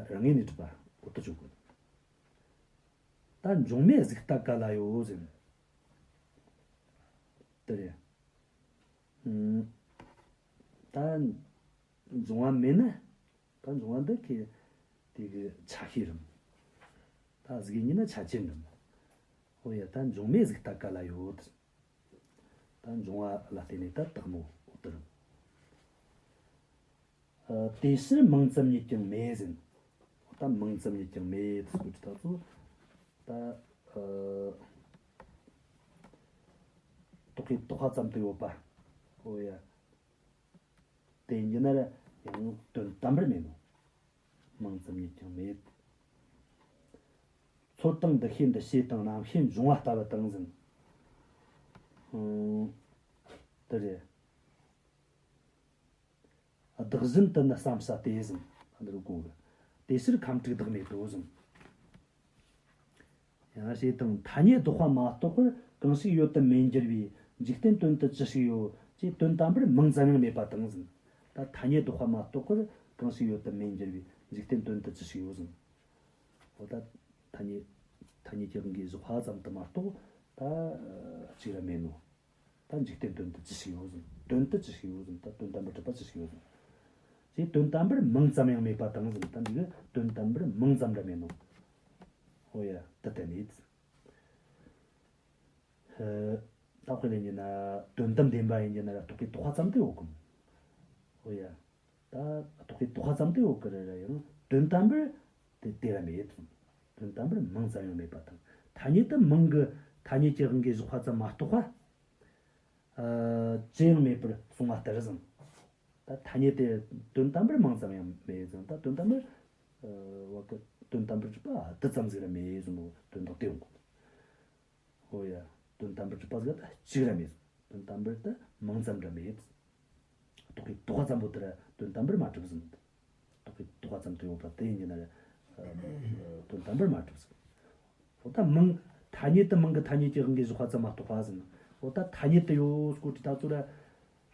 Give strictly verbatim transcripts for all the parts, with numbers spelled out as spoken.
རང་ངོས་ནས་གྲུབ་པ་འོ་དེ་ཆོག་གི། ད་འབྱུང་མེད་གཟུགས་ལྟ་ག་ལ་ཡོད་ཟེར། དེ་རེད། ཨུམ། ད་འབྱུང་བ་མེད་ན། ད་འབྱུང་བ་འདི་ཁེ་དེ་གི་ཆ་ཤས་རེད། ད་གཟུགས་ཡིན་ན་ཆ་ཅན་རེད། འོ་ཡ། ད་འབྱུང་མེད་གཟུགས་ལྟ་ག་ལ་ཡོད། ད་འབྱུང་བ་ལ་བརྟེན་ནས་ད་བཏགས་ནོ་འོ་དེ་རེད། ཨ། དེ་ཕྱིར་མིང་ཙམ་ཉིད་ཀྱང་མེད་ཟེར། ད་མིང་ཙམ་ཉིད་ཀྱང་མེད་ཟེར་གོ་དུས་ད་ཚོ། ད། ཨ། རྟོག་གེ་རྟོག་པ་ཙམ་དུ་ཡོད་པ། འོ་ཡ། དེ་ཡིན་ན་ར་ཡང་དོན་དམ་པར་མེད་ནོ། མིང་ཙམ་ཉིད་ཀྱང་མེད། ཚུལ་དང་འདུ་ཤེས་འདུ་བྱེད་དང་རྣམ་ཤེས་འབྱུང་བ་ལྟ་བུ་དང་ཟེར། ཨང་། དེ་རེད། བདག་བཞིན་དུ་ནི་བསམ་བྱ་སྟེ་ཟེར། འདིར་གོ་གི། དེ་ཕྱིར་ཁམས་དྲུག་བདག་མེད་དོ་ཟེར། ཡང་ཞེས་དང་ཐ་སྙད་ལྡོག་པ་མ་གཏོགས་པར་གང་ཞིག་ཡོད་དུ་མེད་འགྱུར་བའི་འཇིག་རྟེན་དོན་དུ་ཅི་ཞིག་ཡོད་ཅེས་དོན་དམ་པར་མིང་ཙམ་ཡང་མེད་པ་དང་ཟེར། ད་ཐ་སྙད་ལྡོག་པ་མ་གཏོགས་པར་གང་ཞིག་ཡོད་དུ་མེད་འགྱུར་བའི་འཇིག་རྟེན་དོན་དུ་ཅི་ཞིག་ཡོད་ཟེར། འོ་ད་ཐ་སྙད། ཐ་སྙད་ཀྱི་དབང་གིས་བཞག་པ་ཙམ་དུ་མ་གཏོགས་ད་གཅིག་ར་མེད་ནོ། ད་འཇིག་རྟེན་དོན་དུ་ཅི་ཞིག་ཡོད་ཟེར། དོན་དུ་ཅི་ཞིག་ཡོད་ཟེར། ད་དོན་དམ་པར་གྲུབ་པ་ཅི་ཞིག་ཡོད་ཟེར། ཅེས་དོན་དམ་པར་མིང་ཙམ་ཡང་མེད་པ་དང་ཟེར། ད་འདི་གི་དོན་དམ་པར་མིང་ཙམ་ར་མེད་ནོ། འོ་ཡ། དེ་ལྟ་ནས། ཧ། ད་དཔེ་ལེན་རྒྱུ་ན་དོན་དམ་བདེན་པ་ཡིན་རྒྱུ་ན་ར་རྟོག་གེ་རྟོག་པ་ཙམ་དུ་ཡོད་གི་མོ། འོ་ཡ། ད་རྟོག་གེ་རྟོག་པ་ཙམ་དུ་ཡོད་གི་རེད་ར། ཡང་དོན་དམ་པར་དེ་དེ་ར་མེད་དང་། དོན་དམ་པར་མིང་ཙམ་ཡང་མེད་པ་དང་། ཐ་སྙད་དུ་མིང་གི་ཐ་སྙད་ཀྱི་དབང་གིས་བཞག་པ་ཙམ་མ་གཏོགས་པ། ཨ། ཅི་ཡང་མེད་པར་གསུངས་པ་ལྟར་ཟེར། ད་ཐ་སྙད་དེ་དོན་དམ་པར་མིང་ཙམ་ཡང་མེད་ཟེར། ད་དོན་དམ་པར། ཨ། བ་གི་དོན་དམ་པར་གྲུབ་པ་དེ་ཙམ་ཟིག་ར་མེད་ཟེར་ནོ་དོན་དག་དེ་ཡོང་གོ། ཧོ་ཡ། དོན་དམ་པར་གྲུབ་པ་ཟིག་ད་གཅིག་ར་མེད་ཟེར། དོན་དམ་པར་ད་མིང་ཙམ་ར་མེད། རྟོག་གེ་རྟོག་པ་ཙམ་པོ་དེ་ར་དོན་དམ་པར་མ་གྲུབ་ཟེར། རྟོག་གེ་རྟོག་པ་ཙམ་དུ་ཡོད་པ་དེ་ཡིན་གྱི་ན་ར། ཨ། དོན་དམ་པར་མ་གྲུབ་ཟེར། འོ་ད་མིང་། ཐ་སྙད་དུ་མིང་གི་ཐ་སྙད་ཀྱི་དབང་གིས་བཞག་པ་ཙམ་མ་གཏོགས་པ་ཟེར། འོ་ད་ཐ་སྙད་དུ་ཡོད་སྐོར་གྱི་ད་ཚོ་ར།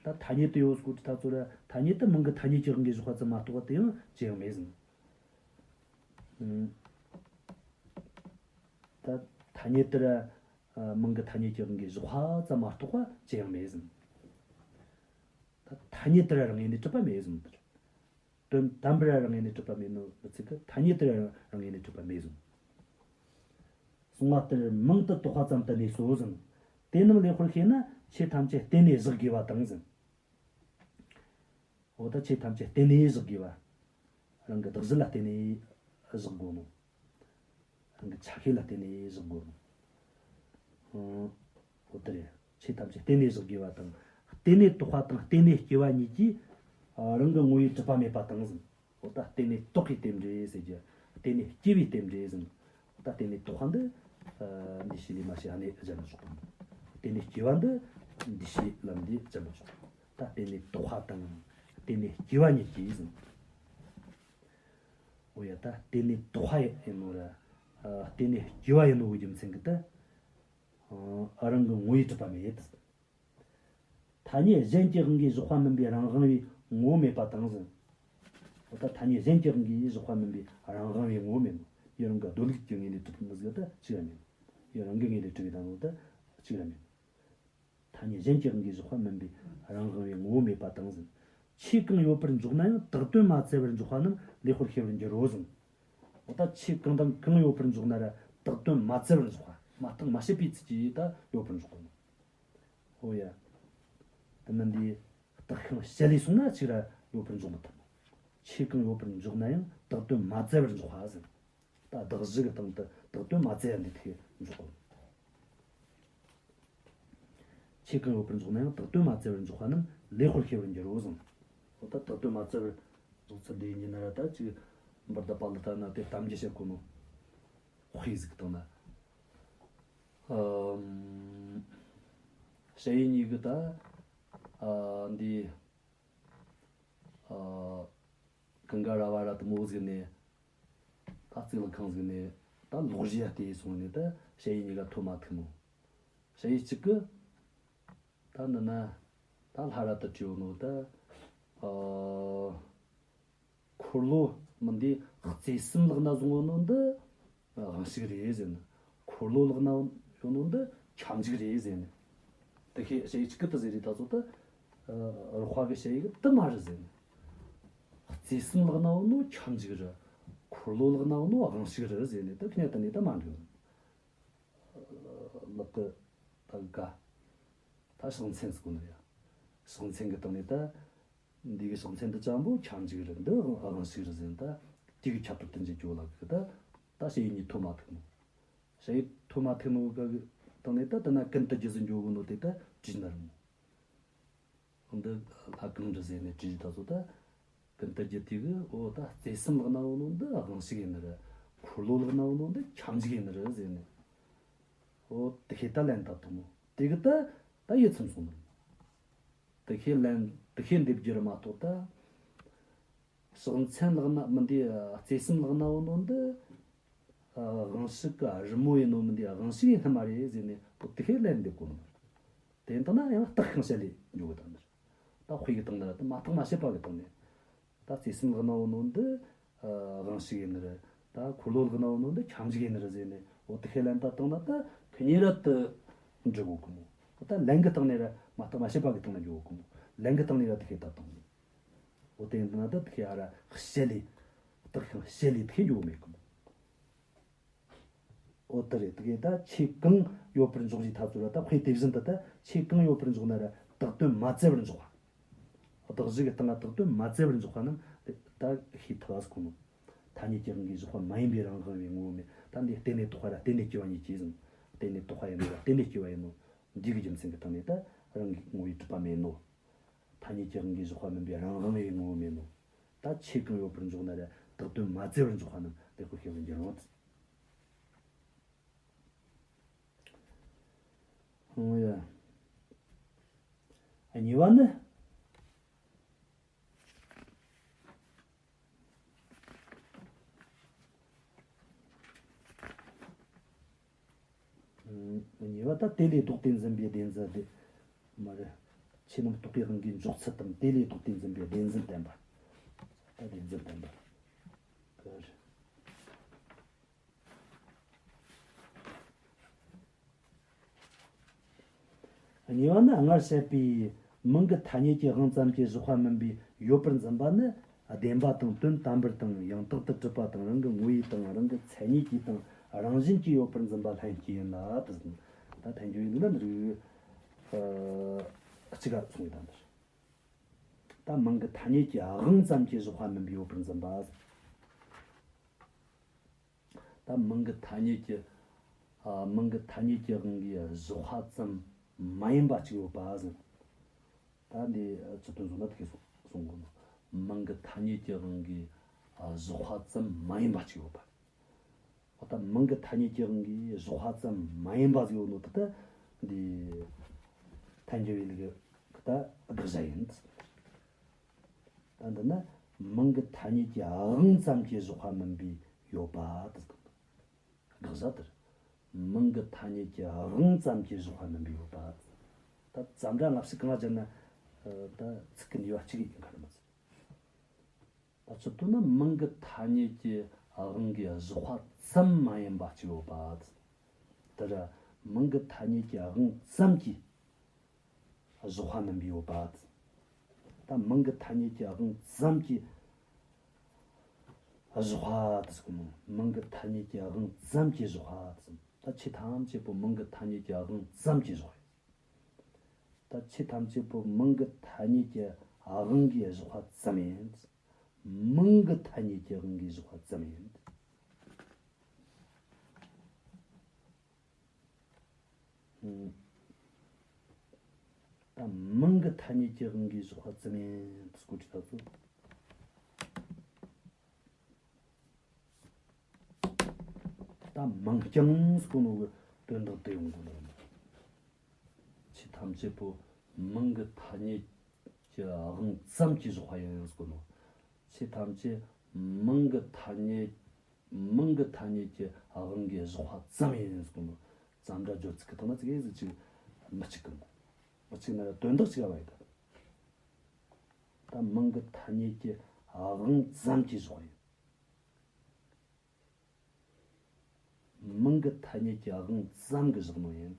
ད་ཐ་སྙད་དུ་ཡོད་སྐོར་གྱི་ད་ཚོ་ར། ཐ་སྙད་དུ་མིང་གི་ཐ་སྙད་ཀྱི་དབང་གིས་བཞག་པ་ཙམ་མ་གཏོགས་པ་དེ་ཡང་ཅི་ཡང་མེད་ཟེར། ཨང་། ད་ཐ་སྙད་དུ་ར། ཨ། མིང་གི་ཐ་སྙད་ཀྱི་དབང་གིས་བཞག་པ་ཙམ་མ་གཏོགས་པ་ཅི་ཡང་མེད་ཟེར། ད་ཐ་སྙད་དུ་ར་རང་ངོས་ནས་གྲུབ་པ་མེད་ཟེར། དོན་དམ་པར་རང་ངོས་ནས་གྲུབ་པ་མེད་ནོ་མི་ཚད་ཀྱི་ཐ་སྙད་དུ་རང་ངོས་ནས་གྲུབ་པ་མེད་ཟེར། གསུངས་པ་ལྟར་མིང་དུ་བཏགས་པ་ཙམ་དུ་གནས་སོ་ཟེར། དེ་རྣམས་ལེགས་པར་ཤེས་ན་ཆོས་ཐམས་ཅད་བརྟེན་ནས་བཞག་དགོས་པ་དང་ཟེར། འོ་ད་ཆོས་ཐམས་ཅད་བརྟེན་ནས་བཞག་དགོས་པ། རང་གི་གདགས་གཞི་ལ་བརྟེན་ནས་བཞག་དགོས་ནོ། རང་གི་ཆ་ཤས་ལ་བརྟེན་ནས་བཞག་དགོས་ནོ། ཨང་། འོ་དེ་རེད། ཆོས་ཐམས་ཅད་བརྟེན་ནས་བཞག་དགོས་པ་དང་། བརྟེན་ནས་བཏགས་པ་དང་བརྟེན་ནས་སྐྱེ་བ་གཉིས་ཀྱིས། ཨ། རང་གི་ངོ་བོས་གྲུབ་པ་མེད་པ་དང་ཟེར། འོ་ད་བརྟེན་ནས་བཏགས་པའི་རྟེན་འབྲེལ་ཟེར་རྒྱུ། བརྟེན་ནས་སྐྱེ་བའི་རྟེན་འབྲེལ་ཟེར། འོ་ད་བརྟེན་ནས་བཏགས་པ་འདི། ཨ། འདུས་བྱས་ལས་མ་བྱས་ཨ་ནི་སྦྱར་མི་ཆོག་པ། བརྟེན་ནས་སྐྱེ་བ་འདི་འདུས་བྱས་ལམ་འདི་སྦྱར་མི་ཆོག་ད་བརྟེན་ནས་བཏགས་པ་དང་བརྟེན་ནས་སྐྱེ་བ་གཉིས་ཀྱིས་ཟེར། འོ་ཡ། ད་བརྟེན་ནས་བཏགས་པ་ཡིན་ནོ་ར། ཨ། བརྟེན་ནས་སྐྱེ་བ་ཡིན་ནོ་གི་རྒྱུ་མཚན་གྱིས་ད། ཨ། རང་གི་ངོ་བོས་གྲུབ་པ་མེད། ཐ་སྙད་གཞན་གྱི་དབང་གིས་བཞག་པ་མིན་པའི་རང་དབང་བའི་ངོ་བོ་མེད་པ་དང་ཟེར། འོ་ད་ཐ་སྙད་གཞན་གྱི་དབང་གིས་བཞག་པ་མིན་པའི་རང་དབང་བའི་ངོ་བོ་མེད་ནོ། ཡུལ་རང་གི་སྡོད་ལུགས་ཀྱི་ངོས་ནས་གྲུབ་མི་ཟིག་ད་གཅིག་ར་མེད། ཡུལ་རང་གི་ངོས་ནས་གྲུབ་པའི་དང་པོ་ད་གཅིག་ར་མེད། ཐ་སྙད་གཞན་གྱི་དབང་གིས་བཞག་པ་མིན་པའི་རང་དབང་བའི་ངོ་བོ་མེད་པ་དང་ཟེར། ཆོས་གང་ཡོད་པར་འཇོག་ན་ཡང་བཏགས་དོན་མ་བཙལ་བར་འཇོག་པ་རྣམས་ལེགས་པར་ཤེས་པར་འགྱུར་རོ་ཟེར། འོ་ད་ཆོས་གང་དང་གང་ཡོད་པར་འཇོག་ན་ར་བཏགས་དོན་མ་བཙལ་བར་འཇོག་པ། མ་བཏགས་མ་དཔྱད་པའི་ཚུལ་གྱིས་ད་ཡོད་པར་འཇོག་གོ་ནོ། འོ་ཡ། དེ་མིན་འདི་བཏགས་ཤིང་དཔྱད་ལས་སོང་ན་གཅིག་ར་ཡོད་པར་འཇོག་མི་ཐུབ་མོ། ཆོས་གང་ཡོད་པར་འཇོག་ན་ཡང་བཏགས་དོན་མ་བཙལ་བར་འཇོག་པ་ཟེར། ད་གདགས་གཞི་གི་སྟེང་དུ་བཏགས་དོན་མ་བཙལ་ཡ་འདི་ཐུག་འཇོག་གོ། ཆོས་གང་ཡོད་པར་འཇོག་ན་ཡང་བཏགས་དོན་མ་བཙལ་བར་འཇོག་པ་རྣམས་ལེགས་པར་ཤེས་པར་འགྱུར་རོ་གསུངས། འོ་ད་བཏགས་དོན་མ་བཙལ་བར་འཇོག་ཚུལ་འདི་ཡིན་ན་ར་ད་ཅིག་འབར་ད་པ་ལ་ད་ན་དེ་གཏམ་རྒྱུད་བཤད་གོ་ནོ། དཔེ་ཟིག་བཏང་ན། ཨམ། ཞ་ཡི་གཉིས་ཀྱིས་ད། ཨ། འདི། ཨ། གངྒཱ་ར་བ་ར་དུ་མོ་ཟིག་ནས། ད་གཙུག་ལག་ཁང་ཟིག་ནས། ད་ལོག་བཞི་ཡ་བལྟས་སོང་ནས་ད་ཞ་ཡི་གཉིས་ཀ་ཐོན་མ་ཐུབ་མོ། ཞ་ཡི་གཅིག་གིས། ད་འདི་ན། ད་ལྷ་ར་དུ་བྲིས་ཡོད་ནོ་ད། ཨ། འཁོར་ལོ་ མི་འདི་རྩེ་གསུམ་ལག་ན་བཟུང་བ་ནོ་འདི་དབང་ཕྱུག་རེད་ཟེར་ནས། འཁོར་ལོ་ལག་ན་ཡོད་ནོ་འདི་ཁྱབ་འཇུག་རེད་ཟེར་ནས། དེ་ཁས་ཞེ་གཅིག་གི་དུ་ཟེར་རེད། ད་ཚོ་ད་རོགས་པ་གི་ཞེ་གི་དུ་མ་རེད་ཟེར་ནས། རྩེ་གསུམ་ལག་ན་ཡོད་ནོ་ཁྱབ་འཇུག་རེད། འཁོར་ལོ་ལག་ན་ཡོད་ནོ་དབང་ཕྱུག་རེད་ཟེར་ནས། ད་ཁྱེད་ད་ནི་ད་མ་འགྲིག་ལག་གི་ད་དགའ། ད་ཕྱག་མཚན་ཟེར་གོ་ནི་རེད། ཕྱག་མཚན་གི་སྟེང་ནས་ད། འདི་གི་ཕྱག་མཚན་འདི་ཅང་པོ་ཁྱབ་འཇུག་རེད། འདི་དབང་ཕྱུག་རེད་ཟེར་ན། ད་དེ་གི་ཁྱད་པར་དུ་འཇུག་རྒྱུ་ལ་གི་ད། ད་ཞེ་གཉིས་ཐོ་མ་ཐུག་ནོ། ཞེ་ཐོ་མ་ཐུག་ནོ་གི་སྟེང་ནས་ད་ད་ན་ཀུན་ཏུ་རྒྱུ་ཟིན་འཇོག་གི་ནོ་དེ་ད་བྲིས་ན་རུང་། འདི་ལྷ་གང་འདྲ་ཟེར་ནས་བྲིས། ད་ཚོ་ད་ཀུན་ཏུ་རྒྱུ་དེ་གི་འོ་ད་རྩེ་གསུམ་ལག་ན་ཡོད་ནོ་འདི་དབང་ཕྱུག་ཡིན་ནི་རེད། འཁོར་ལོ་ལག་ན་ཡོད་ནོ་འདི་ཁྱབ་འཇུག་ཡིན་ནི་རེད་ཟེར་ནས། འོ་དེ་ཁས་ད་ལན་ད་ཐུག་ནོ་དེ་གི་ད་ད་ཡིད་ཚིམ་སོང་ནི་རེད། དེ་ཁས་ལན་དེ་ཁས་འདེབས་རྒྱུ་རེད་མ་གཏོགས་ད། ཕྱག་མཚན་ལག་ན་མི་འདི་རྩེ་གསུམ་ལག་ན་ཡོད་ནོ་འདི། དབང་ཕྱུག་གི་རི་མོ་ཡིན་ནོ་མི་འདི་དབང་ཕྱུག་ཡིན་ནི་མ་རེད་ཟེར་ནས་འོ་དེ་ཁས་ལན་འདེབས་གོ་ནོ་མ་རེད། དེ་ཡིན་ད་ན་ཡང་རྟགས་ཤིང་བཤད་ལས་འཇོག་གི་དང་ནི་རེད། ད་དཔེ་གི་སྟེང་ན་རེད། ད་མ་བརྟགས་མ་དཔྱད་པ་གི་སྟེང་ནས། ད་རྩེ་གསུམ་ལག་ན་ཡོད་ནོ་འདི་དབང་ཕྱུག་ཡིན་ནི་རེད། ད་འཁོར་ལོ་ལག་ན་ཡོད་ནོ་འདི་ཁྱབ་འཇུག་ཡིན་ནི་རེད་ཟེར་ནས་འོ་དེ་ཁས་ལན་ད་བཏང་ན་ད་ཁོ་གཉིས་ར་དུ་འགྲིག་གོ་གི་མོ། འོ་ད་ལན་གི་སྟེང་ནས་ར་མ་བརྟགས་མ་དཔྱད་པ་གི་སྟེང་ན་འཇོག་གོ་གི་མོ། ལན་གི་སྟེང་ནས་ར་དེ་ཁས་ད་བཏང་ནི། འོ་དེ་ཡིན་ན་ད་དེ་ཁས་ཨ་ར་བཤད་ལས། རྟགས་ཤིང་བཤད་ལས་དེ་ཁས་འཇོག་མེད་གི་མོ། འོ་དེ་རེད། དེ་གས་ད་ཆོས་གང་ཡོད་པར་འཇོག་ཞེས་ཐག་ཚོད་ར། ད་དཔེ་དེ་བཞིན་དུ་ད་ཆོས་གང་ཡོད་པར་འཇོག་ན་ར་བཏགས་དོན་མ་བཙལ་བར་འཇོག་པ། བཏགས་གཞི་གི་སྟེང་ལ་བཏགས་དོན་མ་བཙལ་བར་འཇོག་པ་རྣམས་ད་ཤེས་ཐུབ་པ་ཟེར་གོ་ནོ། ཐ་སྙད་ཀྱི་དབང་གིས་བཞག་པ་མ་ཡིན་པའི་རང་དབང་བའི་ངོ་བོ་མེད། ད་འདི་རྟེན་ལས་བཏགས་པ་ར་རྟེན་ལས་སྐྱེ་བ་གཉིས་ཀྱིས་ཟིན། རྟེན་ལས་བཏགས་པ་ཡིན་ནོ་ར་རྟེན་ལས་སྐྱེ་བ་ཡིན་ནོ། འདི་གི་རྒྱུ་མཚན་གྱི་སྟེང་ནས་ད་རང་གི་ངོ་བོའི་གྲུབ་པ་མེད་ནོ། ཐ་སྙད་ཀྱི་དབང་གིས་བཞག་པ་མིན་པའི་རང་དབང་བའི་ངོ་བོ་མེད་ནོ། ད་ཆོས་གང་ཡོད་པར་འཇོག་ན་ར་བཏགས་དོན་མ་བཙལ་བར་འཇོག་པ་རྣམས་ལེགས་པར་ཤེས་པར་འགྱུར་རོ། འོ་ཡ། གཉིས་པ་ནི། གཉིས་པ་ད་དེ་ལས་ལྡོག་སྟེ་འཛིན་པའི་བདེན་འཛིན་དེ་མ་རེད། ཆོས་རྣམས་རྟོག་པའི་དབང་གིས་འཇོག་ཚུལ་དང་དེ་ལས་ལྡོག་སྟེ་འཛིན་པའི་བདེན་འཛིན་བསྟན་པ། ད་བདེན་འཛིན་བསྟན་པ། གཉིས་པ་ནི་སྔར་བཤད་པའི་མིང་གི་ཐ་སྙད་ཀྱི་དབང་ཙམ་གྱིས་བཞག་པ་མིན་པའི་ཡོད་པར་འཛིན་པ་ནི། བདེན་པ་དང་དོན་དམ་པར་དང་ཡང་དག་ཏུ་གྲུབ་པ་དང་རང་གི་ངོ་བོའི་དང་རང་གི་མཚན་ཉིད་ཀྱིས་དང་རང་བཞིན་གྱིས་ཡོད་པར་འཛིན་པ་ལྷན་སྐྱེས་ཡིན་ལ། དེ་ད་ཐལ་འགྱུར་བའི་ལུགས་ལ་འདི་རིགས་གཅིག་ག་གསུངས་ཡོད་དམ། ད་མིང་གི་ཐ་སྙད་ཀྱི་དབང་ཙམ་གྱིས་བཞག་པ་མིན་པའི་ཡོད་པར་འཛིན་པ། ད་མིང་གི་ཐ་སྙད་ཀྱི། ཨ། མིང་གི་ཐ་སྙད་ཀྱི་དབང་གིས་བཞག་པ་ཙམ་མ་ཡིན་པ་གཅིག་ཡོད་པ་ཟེར། ད་འདི་ཚུལ་དོན་བཟུང་ན་དེ་གས་གསུང་གསུང་དགོས་ནོ། མིང་གི་ཐ་སྙད་ཀྱི་དབང་གིས་བཞག་པ་ཙམ་མ་ཡིན་པ་གཅིག་ཡོད་པ། འོ་ད་མིང་གི་ཐ་སྙད་ཀྱི་དབང་གིས་བཞག་པ་ཙམ་མ་ཡིན་པ་ཟེར་ཡོད་ནོ་དེ་ད་འདི་ཐལ་འགྱུར་བའི་ལུགས་ཀྱི་ད་དགག་བྱ་ཡིན། ད་འདི་ན་མིང་གི་ཐ་སྙད་ཀྱི་དབང་ཙམ་གྱིས་བཞག་པ་མིན་པའི་ཡོད་པ་དེ། དགག་བྱ་དེར། མིང་གི་ཐ་སྙད་ཀྱི་དབང་ཙམ་གྱིས་བཞག་པ་མིན་པའི་ཡོད་པ། ད་ཙམ་སྒྲ་སྔ་ཕྱི་གང་ལ་སྦྱར་ན། ད་ཚིག་གི་ནུས་པ་གཅིག་ཡིན་ཁ་རེད་མ་ཚད། ད་ཚུལ་དུ་ན་མིང་གི་ཐ་སྙད་ཀྱི་དབང་གིས་བཞག་པ་ཙམ་མ་ཡིན་པ་གཅིག་ཡོད་པ། དེར་མིང་གི་ཐ་སྙད་ཀྱི་དབང་ཙམ་གྱིས་བཞག་པ་མིན་པའི་ཡོད་པ། ད་མིང་གི་ཐ་སྙད་ཀྱི་དབང་ཙམ་གྱིས་བཞག་པ་དེ་ཟེར་གོ་ནོ། མིང་གི་ཐ་སྙད་ཀྱི་དབང་ཙམ་གྱིས་བཞག་པ་དེ་ཟེར། ད་ཆོས་ཐམས་ཅད་པོ་མིང་གི་ཐ་སྙད་ཀྱི་དབང་ཙམ་གྱིས་བཞག་པ་ཡིན། ད་ཆོས་ཐམས་ཅད་པོ་མིང་གི་ཐ་སྙད་ཀྱི་དབང་གིས་བཞག་པ་ཙམ་ཡིན། མིང་གི་ཐ་སྙད་ཀྱི་དབང་གིས་བཞག་པ་ཙམ་ཡིན། ད་མིང་གི་ཐ་སྙད་ཀྱི་དབང་གིས་བཞག་པ་ཙམ་ཡིན། སྐོར་གྱི་ཐག་ཚོད། ད་མིང་རྐྱང་ཟེར་གོ་ནོ་གི་དོན་དག་དེ་ཡོང་གོ་ནོ། ཆོས་ཐམས་ཅད་པོ་མིང་གི་ཐ་སྙད་ཀྱི་དབང་ཙམ་གྱིས་བཞག་པ་ཡིན་ཟེར་གོ་ནོ། ཆོས་ཐམས་ཅད་མིང་གི་ཐ་སྙད། མིང་གི་ཐ་སྙད་ཀྱི་དབང་གིས་བཞག་པ་ཙམ་ཡིན་ཟེར་གོ་ནོ། ཙམ་སྒྲ་སྦྱོར་ཚིག་གི་སྟེང་ན་ཙིག་གེ་ཟིག་ཅིག་མི་གཅིག་གི། མི་གཅིག་ན་ར་དོན་དག་གཅིག་པ་ཡིན་ད། ད་མིང་གི་ཐ་སྙད་ཀྱི་དབང་ཙམ་གྱིས་བཞག་པ་ཡིན། མིང་གི་ཐ་སྙད་ཀྱི་དབང་ཙམ་གྱིས་བཞག་ནོ་ཡིན།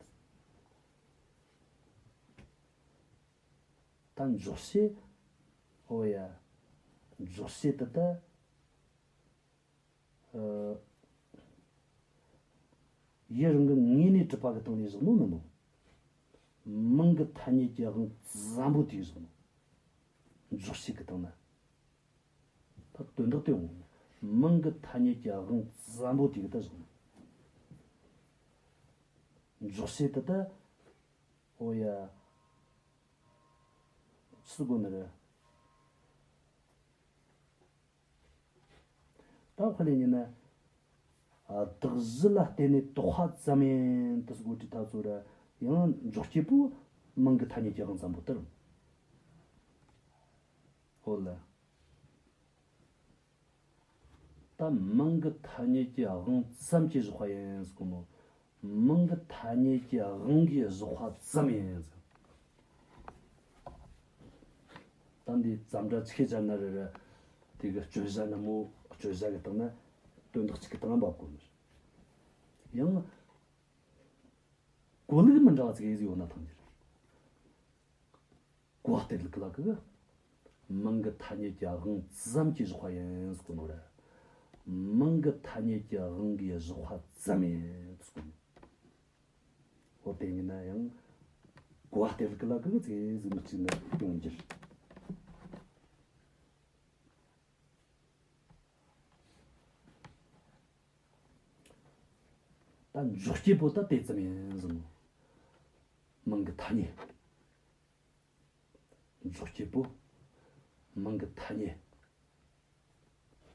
ད་འཇོག་བྱེད། འོ་ཡ། འཇོག་བྱེད་དེ་ད། ཨ། ཡུལ་རང་གི་ངོས་ནས་གྲུབ་པ་གི་སྟེང་ནས་བཞག་ནོ་མིན་ནོ། མིང་གི་ཐ་སྙད་ཀྱི་དབང་ཙམ་པོ་དེ་བཞག་ནོ། འཇོག་བྱེད་ཀྱི་སྟེང་ན། ད་དོན་དག་དེ་འོང་། མིང་གི་ཐ་སྙད་ཀྱི་དབང་ཙམ་པོ་དེ་གི་ད་བཞག་ནོ། འཇོག་བྱེད་དེ་ད། འོ་ཡ། ཅི་དགོས་ནི་རེད། ད་དཔེ་ལེན་ཡིན་ན། ཨ། གདགས་གཞི་ལ་བརྟེན་ནས་དོགས་པ་ཙམ་ཡིན་དུ་སྒོ་དྲི་ཐག་ཚོ་ར། ཡང་འཇོག་བྱེད་པོ་མིང་གི་ཐ་སྙད་ཀྱི་དབང་ཙམ་པོ་ལྟར། འོ་ལ། ད་མིང་གི་ཐ་སྙད་ཀྱི་དབང་ཙམ་གྱིས་བཞག་པ་ཡིན་ཟེར་གོ་ནོ། མིང་གི་ཐ་སྙད་ཀྱི་དབང་གིས་བཞག་པ་ཙམ་ཡིན་ཟེར། ད་འདི་ཙམ་སྒྲ་ཆི་ཟེར་ན་རེ་རེ། དེ་གི་སྤྱོད་བྱ་ན་མོ་སྤྱོད་བྱ་གི་སྟེང་ན་དོན་དག་གཅིག་གི་སྟེང་ན་འབབ་དགོས་ནི་རེད། ཡང་གོ་ལུགས་མི་འདྲ་བ་ཟིག་ཡོད་ན་ཐང་རྒྱུ་རེད། གོ་བ་སྟེར་ལུགས་ལ་གི། མིང་གི་ཐ་སྙད་ཀྱི་དབང་ཙམ་གྱིས་བཞག་པ་ཡིན་ཟེར་གོ་ནོ་རེད། མིང་གི་ཐ་སྙད་ཀྱི་དབང་གིས་བཞག་པ་ཙམ་ཡིན་ཟེར་གོ་ནོ། འོ་དེ་ཡིན་ན་ཡང་གོ་བ་སྟེར་ལུགས་ལ་གི་ཟིག་ཟིག་མི་གཅིག་ནི་ཡོང་རྒྱུ་རེད། ད་འཇོག་བྱེད་པོ་ད་དེ་ཙམ་ཡིན་ཟེར་ནོ། མིང་གི་ཐ་སྙད། འཇོག་བྱེད་པོ། མིང་གི་ཐ་སྙད།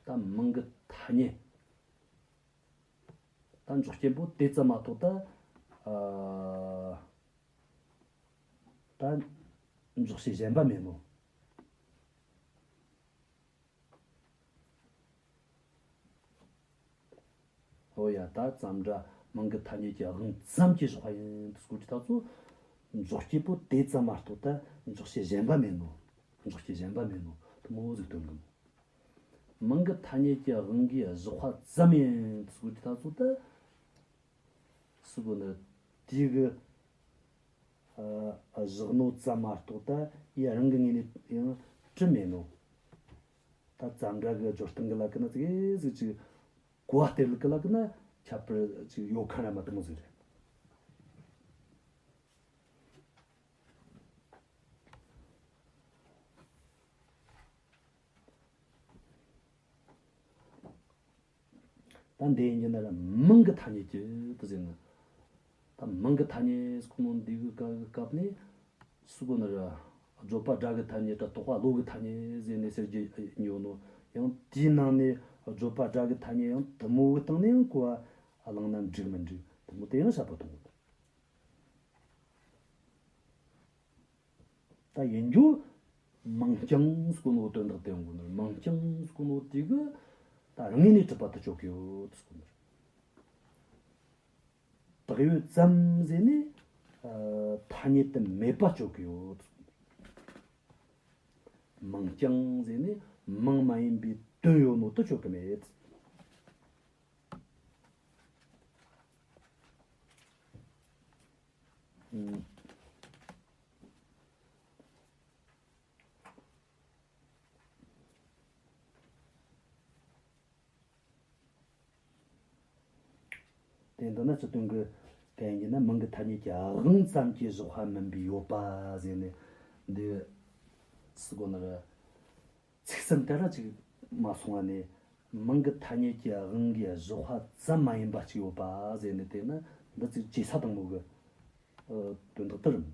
ད་མིང་གི་ཐ་སྙད། ད་འཇོག་བྱེད་པོ་དེ་ཙམ་མ་གཏོགས་ད། ཨ། ད་འཇོག་བྱེད་གཞན་པ་མེད་ནོ། འོ་ཡ། ད་ཙམ་སྒྲ་མིང་གི་ཐ་སྙད་ཀྱི་དབང་ཙམ་གྱིས་བཞག་པ་ཡིན་དུ་སྐོར་གྱི་ཐག་ཚོ། འཇོག་བྱེད་པོ་དེ་ཙམ་མ་གཏོགས་ད་འཇོག་བྱེད་གཞན་པ་མེད་ནོ། འཇོག་བྱེད་གཞན་པ་མེད་ནོ། དེ་མོ་ཟིག་སྟོན་གི་མོ། མིང་གི་ཐ་སྙད་ཀྱི་དབང་གིས་བཞག་པ་ཙམ་ཡིན་དུ་སྐོར་གྱི་ཐག་ཚོ་ད། སུ་གོ་ནི་དེ་གི། ཨ། བཞག་ནོ་ཙམ་མ་གཏོགས་ད་ཡ་རང་གི་ངོས་ནས་ཡང་བྲི་མེད་ནོ། ད་ཙམ་སྒྲ་གི་སྦྱོར་སྟངས་གི་ལ་ཀི་ན་ཙི་གེ་ཟིག་ཅིག་གོ་བ་སྟེར་ལ་ཀི་ལ་ཀི་ན་ཁྱད་པར་ཅིག་ཡོད་ཁ་ར་མ་དེ་མོ་ཟིག་རེད། ད་འདི་ཡིན་གྱི་ན་ར་མིང་གི་ཐ་སྙད་ཀྱི་དུ་ཟེར་ན། ད་མིང་གི་ཐ་སྙད་ཁོ་ནོ་འདི་གི་སྐབས་ནས་སུ་གོ་ན་ར། བརྗོད་པ་སྒྲ་གི་ཐ་སྙད་དང་རྟོག་པ་བློ་གི་ཐ་སྙད་ཟེར་ནས་ཟེར་རྒྱུ་ཡོད་ནོ། ཡང་དེའི་ནང་ནས་བརྗོད་པ་སྒྲ་གི་ཐ་སྙད་ཡང་དུ་མོ་གི་སྟེང་ནས་ཡང་གོ་བ་བླངས་ན་འགྲིག་མི་འགྲིག་དུ་མོ་དེ་ཡང་བཤད་པ་གཏོང་གི། ད་ཡིན་རྒྱུ། མིང་རྐྱང་ཟེར་གོ་ནོ་དོན་དག་དེ་ཡོང་གོ་ནོ། མིང་རྐྱང་ཟེར་གོ་ནོ་དེ་གི་ད་རང་ངོས་ནས་གྲུབ་པ་དེ་ཆོག་གི་ཡོད་ཟེར་གོ་ནོ། བཏགས་ཡོད་ཙམ་ཟེར་ནས། ཨ། ཐ་སྙད་དུ་མེད་པ་ཆོག་གི་ཡོད་ཟེར་གོ་ནོ། མིང་རྐྱང་ཟེར་ནས་མིང་མ་ཡིན་པའི་དོན་ཡོད་ནོ་དེ་ཆོག་གི་མེད། ཨུམ། དེ་འདི་ན་སྤྱི་དོན་གྱི་གན་ཡིན་ན་མིང་གི་ཐ་སྙད་ཀྱི་དབང་ཙམ་གྱིས་བཞག་པ་མིན་པའི་ཡོད་པ་ཟེར་ནས་འདི་སུ་གོ་ན་ར། ཚིག་གསུམ་དེ་ར་ཅིག་མ་སོང་བ་ནས་མིང་གི་ཐ་སྙད་ཀྱི་དབང་གིས་བཞག་པ་ཙམ་མ་ཡིན་པ་ཅིག་ཡོད་པ་ཟེར་ནས་དེ་ན་འདི་ཚིག་ཇེ་ས་དང་པོ་གི་དོན་དག་དེ་རེད།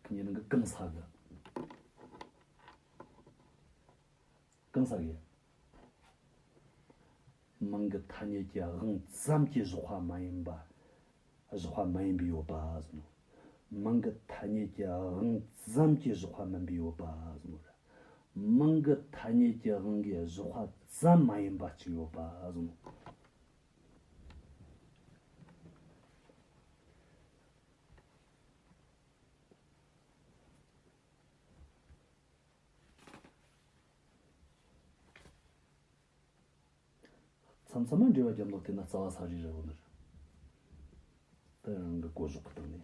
ཁྱེད་ཉིད་ནང་གི་གང་ས་གི། གང་ས་གི། མིང་གི་ཐ་སྙད་ཀྱི་དབང་ཙམ་གྱིས་བཞག་པ་མ་ཡིན་པ། བཞག་པ་མ་ཡིན་པའི་ཡོད་པ་ཟེར་ནོ། མིང་གི་ཐ་སྙད་ཀྱི་དབང་ཙམ་གྱིས་བཞག་པ་མིན་པའི་ཡོད་པ་ཟེར་ནོ་ར། མིང་གི་ཐ་སྙད་ཀྱི་དབང་གིས་བཞག་པ་ཙམ་མ་ཡིན་པ་ཅིག་ཡོད་པ་ཟེར་ནོ། མཚམས་མཚམས་མ་འགྲེལ་བ་རྒྱབ་ནོ་དེ་ན་རྩ་བ་ས་རི་ར་བོ་ནི་རེད། དེ་རང་གི་གོ་བཟོ་གི་སྟེང་ནས།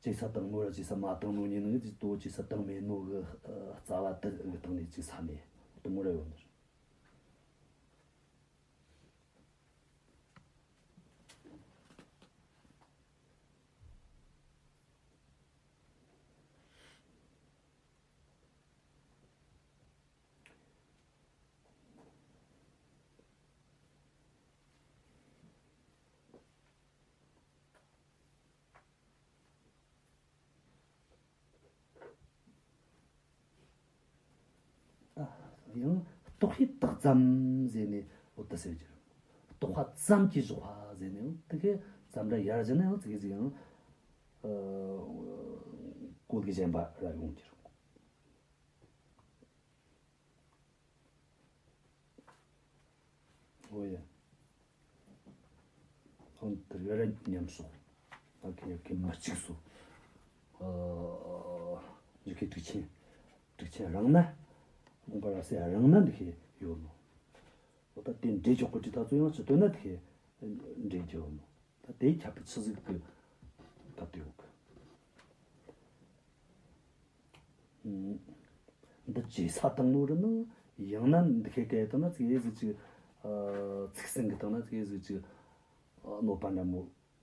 ཅི་ས་དང་ནོ་ར་ཅི་ས་མ་དང་ནོ་ཉིན་ནི་ཅི་ཏོ་ཅི་ས་དང་མེད་ནོ་གི་རྩ་བ་དེ་གི་སྟེང་ནས་ཅི་ས་མེད་དུ་མོ་ར་ཡོད་ནི་རེད། ཡང་རྟོག་ཤེས་རྟགས་ཙམ་ཟེར་ནས་འོ་ད་ཟེར་གྱི་རེད། རྟོག་པ་ཙམ་གྱིས་བཞག་པ་ཟེར་ནས་ཡང་དེ་གའི་ཙམ་ར་ཡར་བཞག་ན་ཡང་ཙི་གེ་ཟིག་ཡང་ཨ་གོ་ལུགས་གཞན་པ་ར་ཡོང་གི་རེད། ཨོ་ཡ། ཨོ་དེ་རེད་ར་ཉམས་སོང་། ཨ་ཁེ་ཁེ་མ་གཅིག་སོ། ཨ་འཇུ་ཁེ་དྲུག་ཆེན། དྲུག་ཆེན་རང་ན། རྨོངས་པ་ར་སེ་རང་ན་འདི་ཁེ་ཡོད་ནོ། ཨོ་ད་དེ་འདྲེ་ཆོག་གི་དྲི་ད་ཚོ་ཡང་ཅི་སྟོན་ན་དེ་ཁེ་འདྲེ་རྒྱུ་ནོ། ད་དེའི་ཁྱད་པར་ཆི་ཟིག་གི་ད་དེ་ཡོད་གི། འདི་ཇེ་ས་དང་ནོ་རི་ནི་ཡང་ན་འདི་ཁེ་གེ་དང་ན་ཙི་གེ་ཟིག་ཅིག་ཚིག་ཟིན་གི་དང་ན་ཙི་གེ་ཟིག་ཅིག་གནོད་པ་འདྲ་མོ་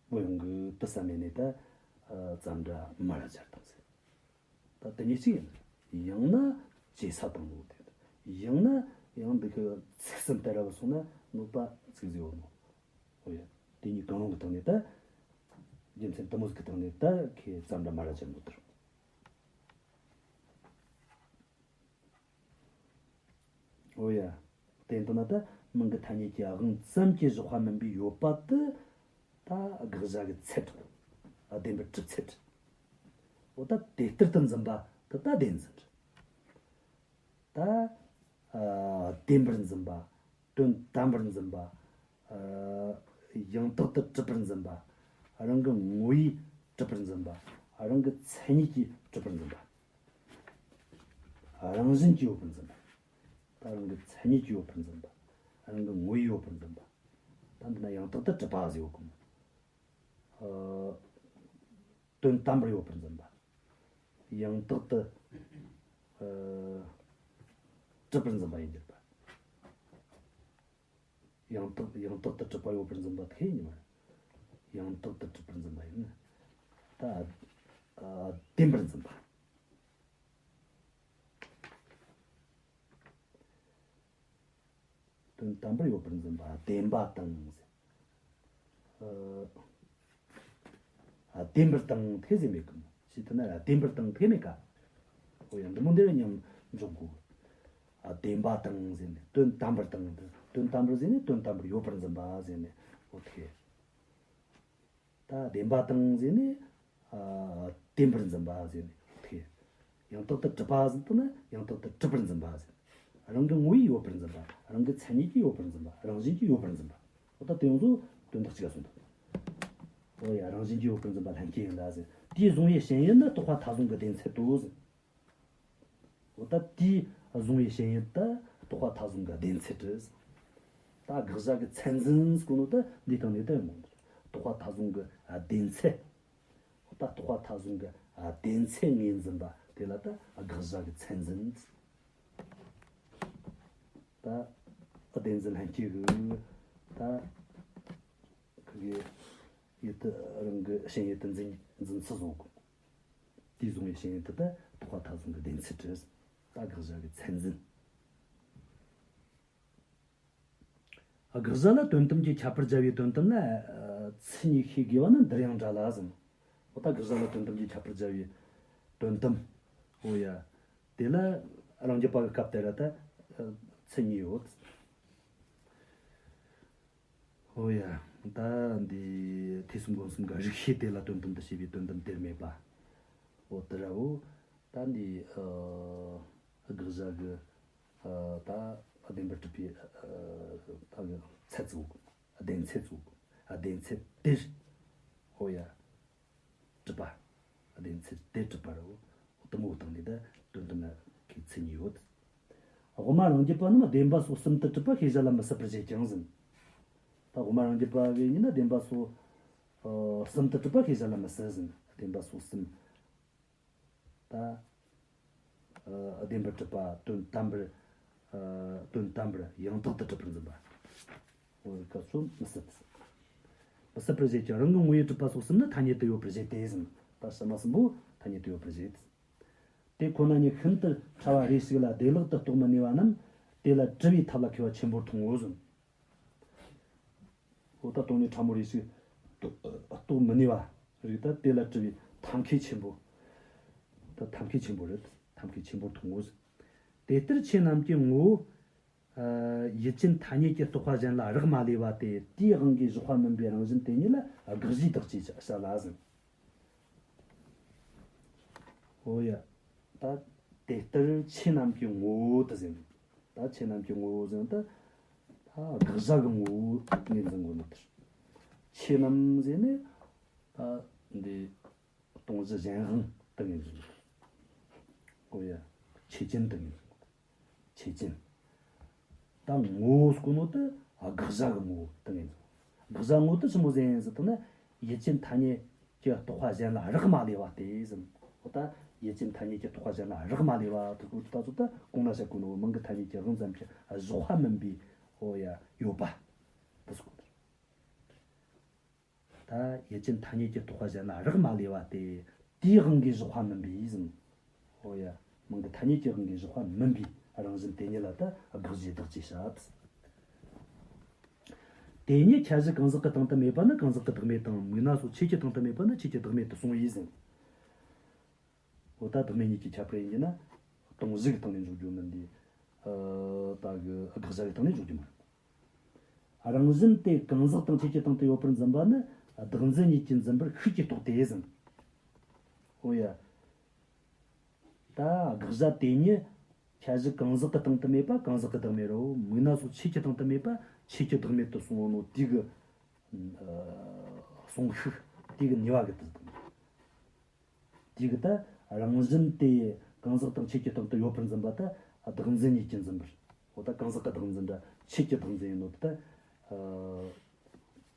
བོ་ཡོང་གི་དུ་ས་མེད་ནས་ད་ཙམ་འདྲ་མ་ར་ཆར་དང་ཟེར། ད་དེ་ཉིད་ཅིག་ཡིན། ཡང་ན་ཇེ་ས་དང་ནོ་དེ། ཡང་ན་ཡང་འདི་ཁེ་ཚིག་ཟིན་ལྟ་ར་བ་སོང་ན་གནོད་པ་ཚིག་ཟིག་ཡོད་ནོ། ཨོ་ཡ། དེ་གཉིས་གང་རུང་གི་སྟེང་ནས་ད། རྒྱུ་མཚན་དུ་མོ་ཟིག་གི་སྟེང་ནས་ད་ཁེ་ཙམ་འདྲ་མ་ར་ཅན་མོ་དར། ཨོ་ཡ། དེ་ལྟ་ན་ད་མིང་གི་ཐ་སྙད་ཀྱི་དབང་ཙམ་གྱིས་བཞག་པ་མིན་པའི་ཡོད་པ་དེ་ད་དགག་བྱ་གི་ཚད། བདེན་པར་གྲུབ་ཚད། འོ་ད་དེ་ལྟར་དུ་འཛིན་པ་དེ་ད་བདེན་འཛིན། ད། ཨ། བདེན་པར་འཛིན་པ། དོན་དམ་པར་འཛིན་པ། ཨ། ཡང་དག་ཏུ་གྲུབ་པར་འཛིན་པ། རང་གི་ངོ་བོས་གྲུབ་པར་འཛིན་པ། རང་གི་མཚན་ཉིད་ཀྱིས་གྲུབ་པར་འཛིན་པ། རང་བཞིན་གྱིས་ཡོད་པར་འཛིན་པ། ད་རང་གི་མཚན་ཉིད་ཀྱིས་ཡོད་པར་འཛིན་པ། རང་གི་ངོ་བོས་ཡོད་པར་འཛིན་པ། ད་འདི་ན་ཡང་དག་ཏུ་གྲུབ་པ་ཟེར་ཡོད་གི་མོ། ཨ། དོན་དམ་པར་ཡོད་པར་འཛིན་པ། ཡང་དག་ཏུ། ཨ། གྲུབ་པར་འཛིན་པ་ཡིན་གྱུར་པ། ཡང་དག་ཡང་དག་ཏུ་གྲུབ་པ་ཡོད་པར་འཛིན་པ་དེ་ཡིན་པར། ཡང་དག་ཏུ་གྲུབ་པར་འཛིན་པ་ཡིན་ན། ད། ཨ། བདེན་པར་འཛིན་པ། དོན་དམ་པར་ཡོད་པར་འཛིན་པ་བདེན་པ་དང་། ཨ། བདེན་པར་དང་ཐེ་ཟེར་མེད་གི་མོ། ཞེས་དེ་ན་བདེན་པར་དང་ཐེ་མེད་ཀ། ཨོ་ཡ། འདི་མོ་འདིར་མཉམ་འཇོག་དགོས། ཨ། བདེན་པ་དང་ཟེར་ནས་དོན་དམ་པར་དང་། དོན་དམ་པར་ཟེར་ནས་དོན་དམ་པར་ཡོད་པར་འཛིན་པ་ཟེར་ནས། ཨོ་ཐེ། ད་བདེན་པ་དང་ཟེར་ནས། ཨ། བདེན་པར་འཛིན་པ་ཟེར་ནས་ཐེ། ཡང་དག་ཏུ་གྲུབ་པ་ཟེར་དུས་ན་ཡང་དག་ཏུ་གྲུབ་པར་འཛིན་པ་ཟེར། རང་གི་ངོ་བོས་ཡོད་པར་འཛིན་པ། རང་གི་མཚན་ཉིད་ཀྱིས་ཡོད་པར་འཛིན་པ། རང་བཞིན་གྱིས་ཡོད་པར་འཛིན་པ། འོ་ད་དེ་ཡོངས་སུ་དོན་དག་གཅིག་ག་གསུངས་ཐུབ། འོ་ཡ། རང་བཞིན་གྱིས་ཡོད་པར་འཛིན་པ་ལྷན་སྐྱེས་ཡིན་ལ་ཟེར། དེས་བཟུང་བའི་ཞེན་ཡུལ་ནི་རྟོག་པ་མཐའ་བཟུང་གི་བདེན་ཚད་དོ་ཟེར། འོ་ད་དེས་བཟུང་བའི་ཞེན་ཡུལ་ད་རྟོག་པ་མཐའ་བཟུང་གི་བདེན་ཚད་རེད། ད་དགག་བྱ་གི་ཚད་འཛིན་ཟེར་གོ་ནོ་ད་འདིའི་སྟེང་ནས་ད་ཡོང་གི། རྟོག་པ་མཐའ་བཟུང་གི་བདེན་ཚད། འོ་ད་རྟོག་པ་མཐའ་བཟུང་གི་བདེན་ཚད་ངོས་འཛིན་པ་དེ་ལ་ད་དགག་བྱ་གི་ཚད་འཛིན། ད་བདེན་འཛིན་ལྷན་སྐྱེས་གི་ད་ཁི་གི་ཡུལ་དེ་རང་གི་ཞེན་ཡུལ་དུ་འཛིན་འཛིན་ཚུལ་བཟོ་དགོས། དེས་བཟུང་བའི་ཞེན་ཡུལ་དེ་ད་རྟོག་པ་མཐའ་བཟུང་གི་བདེན་ཚད་རེད། ད་དགག་བྱ་གི་ཚད་འཛིན། དགག་བྱ་ལ་དོན་དམ་གྱི་ཁྱད་པར་སྦྱར་བའི་དོན་དམ་ལ་ཨ་མཚན་ཉིད་ཤེས་དགོས་པ་ནི་འདིར་ཡང་འདྲ་ལ་ཟེར། འོ་ད་དགག་བྱ་ལ་དོན་དམ་གྱི་ཁྱད་པར་སྦྱར་བའི་དོན་དམ། འོ་ཡ། དེ་ལ་རང་རྒྱུད་པ་གི་སྐབས་དེ་ར་ད་ཨ་མཚན་ཉིད་ཡོད། ཨོ་ཡ། ད་འདི་ཐོས་བསམ་སྒོམ་གསུམ་ག་རིགས་ཤེས་དེ་ལ་དོན་དམ་དུ་བྱས་པའི་དོན་དམ་དེར་སྨྲས་པ། འོ་དེ་ར་འོ། ད་འདི་ཨ་དགག་བྱ་གི་ཨ་ད་བདེན་པར་གྲུབ་པའི་ཨ་ད་གི་ཚད་ཚུགས། བདེན་ཚད་ཚུགས། བདེན་ཚད་དེར། ཨོ་ཡ། གྲུབ་པ། བདེན་ཚད་དེར་གྲུབ་པ་ར་འོ། དེ་མོ་བཏང་ནས་ད་དོན་དམ་ལ་ གི་མཚན་ཉིད་ཡོད། དབུ་མ་རང་རྒྱུད་པ་རྣམས་བདེན་པ་སོགས་གསུམ་དུ་གྲུབ་པ་ཤེས་བྱ་ལ་མི་སྲིད་པར་བཞེད་ཀྱང་ཟིན། ད་དབུ་མ་རང་རྒྱུད་པ་བས་ཡིན་ན་བདེན་པ་སོགས་ཨ་གསུམ་དུ་གྲུབ་པ་ཤེས་བྱ་ལ་མི་སྲིད་ཟིན། བདེན་པ་སོགས་གསུམ། ད་ཨ་བདེན་པར་གྲུབ་པ། དོན་དམ་པར་ཨ་དོན་དམ་པར་ཡང་དག་ཏུ་གྲུབ་པར་འཛིན་པ། འོ་སྐབས་སུ་མི་སྲིད། མི་སྲིད་པར་བཞེད་ཀྱང་རང་གི་ངོ་བོས་གྲུབ་པ་སོགས་གསུམ་ནི་ཐ་སྙད་དུ་ཡོད་པར་བཞེད་དེ་ཟིན། ད་ཕྱི་མ་གསུམ་པོ་ཐ་སྙད་དུ་ཡོད་པར་བཞེད། དེ་ཁོ་ན་ཉིད་ཤིན་ཏུ་ཕྲ་བ་རེ་ཞིག་ལ་བདེ་བླག་ཏུ་རྟོགས་མི་ནུས་པ་རྣམས་དེ་ལ་གྲུབ་པའི་ཐབས་ལ་མཁས་པ་ཆེན་པོར་མཐོང་ངོ་ཟིན། འོ་ད་སྟོང་ཉིད་ཕྲ་མོ་རེ་ཞིག་རྟོགས་མི་ནུས་པ་རིགས་ད་དེ་ལ་གྲུབ་པའི་ཐབས་མཁས་ཆེན་པོ། ད་ཐབས་མཁས་ཆེན་པོ་རེད། ཐབས་མཁས་ཆེན་པོར་མཐོང་ངོ་ཟིན། དེ་ལྟར་ཆོས་རྣམས་ཀྱི་ངོ་བོ། ཨ་ཡུལ་ཅན་ཐ་སྙད་ཀྱིས་རྟོགས་པ་གཞན་ལ་རག་མ་ལས་པ་སྟེ། དེའི་དབང་གིས་བཞག་པ་མིན་པའི་རང་བཞིན་དེ་ཉིད་ལ་དགག་བྱའི་བདག་ཅེས་བྱ་ལ་ཟིན། འོ་ཡ། ད་དེ་ལྟར་ཆོས་རྣམས་ཀྱི་ངོ་བོ་དུ་ཟིན། ད་ཆོས་རྣམས་ཀྱི་ངོ་བོ་ཟིན་ད། ད་དགག་བྱ་གི་ངོ་བོ་ངོས་འཛིན་དགོས་ནི་དེར། ཆོས་རྣམས་ཟེར་ནས་ད་འདི་སྟོང་གཞི་གཞན་དབང་དུ་ངོས་འཛིན་དགོས། འོ་ཡ། ཆོས་ཅན་དུ་ངོས་འཛིན་དགོས། ཆོས་ཅན། ད་ངོ་བོ་ཟེར་གོ་ནོ་དེ་དགག་བྱ་གི་ངོ་བོ་དེ་ངོས་འཛིན། དགག་བྱ་ངོ་བོ་དེ་ཆི་མོ་ཟིག་ཡིན་ཟེར་དུས་ན། ཡུལ་ཅན་ཐ་སྙད་ཀྱིས་རྟོགས་པ་གཞན་ལ་རག་མ་ལས་པ་སྟེ་ཟིན། འོ་ད་ཡུལ་ཅན་ཐ་སྙད་ཀྱིས་རྟོགས་པ་གཞན་ལ་རག་མ་ལས་པ་དེ་གོ་དུས་ད་ཚོ་ད་གོང་ན་བཤད་གོ་ནོ་མིང་གི་ཐ་སྙད་ཀྱི་དབང་ཙམ་གྱིས་བཞག་པ་མིན་པའི། འོ་ཡ། ཡོད་པ་དེ་ཟེར་གོ་ནོ། ད་ཡུལ་ཅན་ཐ་སྙད་ཀྱིས་རྟོགས་པ་གཞན་ལ་རག་མ་ལས་པ་སྟེ། དེའི་དབང་གིས་བཞག་པ་མིན་པའི་ཟིན། འོ་ཡ། མིང་གི་ཐ་སྙད་ཀྱི་དབང་གིས་བཞག་པ་མིན་པའི་རང་བཞིན་དེ་ཉིད་ལ་ད་དགག་བྱའི་བདག་ཅེས་བྱ། དེ་ཉིད་ཁྱད་གཞི་གང་ཟག་གི་སྟེང་དུ་མེད་པ་ནི་གང་ཟག་གི་བདག་མེད་དང་། མིག་སྣ་སོགས་ཆོས་ཀྱི་སྟེང་དུ་མེད་པ་ནི་ཆོས་ཀྱི་བདག་མེད་དུ་སོང་བས་ཟིན། འོ་ད་བདག་མེད་གཉིས་ཀྱི་ཁྱད་པར་ཡིན་གྱི་ན། སྟོང་གཞི་གི་སྟེང་ནས་འཇོག་རྒྱུ་མིན་ཏེ། ཨ་ད་གི་དགག་བྱ་གི་སྟེང་ནས་འཇོག་རྒྱུ་མིན། རང་བཞིན་དེ་གང་ཟག་དང་ཆོས་ཀྱི་སྟེང་དུ་ཡོད་པར་འཛིན་པ་ནི་བདག་འཛིན་གཉིས་ཀྱིས་འཛིན་པར་ཤུགས་ཀྱིས་རྟོགས་ཏེ་ཟིན། འོ་ཡ། ད་དགག་བྱ་དེ་ཉིད་ཁྱད་གཞི་གང་ཟག་གི་སྟེང་དུ་མེད་པ་གང་ཟག་གི་བདག་མེད་རོ། མིག་སྣ་སོགས་ཆོས་ཀྱི་སྟེང་དུ་མེད་པ་ཆོས་ཀྱི་བདག་མེད་དུ་སོང་ནོ་དེ་གི་ཨ་གསུང་ཤུགས། དེ་གི་ནུས་པ་གི་དེ་དང་། དེ་གི་ད་རང་བཞིན་དེ་གང་ཟག་དང་ཆོས་ཀྱི་སྟེང་དུ་ཡོད་པར་འཛིན་པ་ད་བདག་འཛིན་གཉིས་ཀྱིས་འཛིན་པར། འོ་ད་གང་ཟག་གི་བདག་འཛིན་འདྲ་ཆོས་ཀྱི་བདག་འཛིན་ཡིན་ནོ་དེ་ད་ཨ་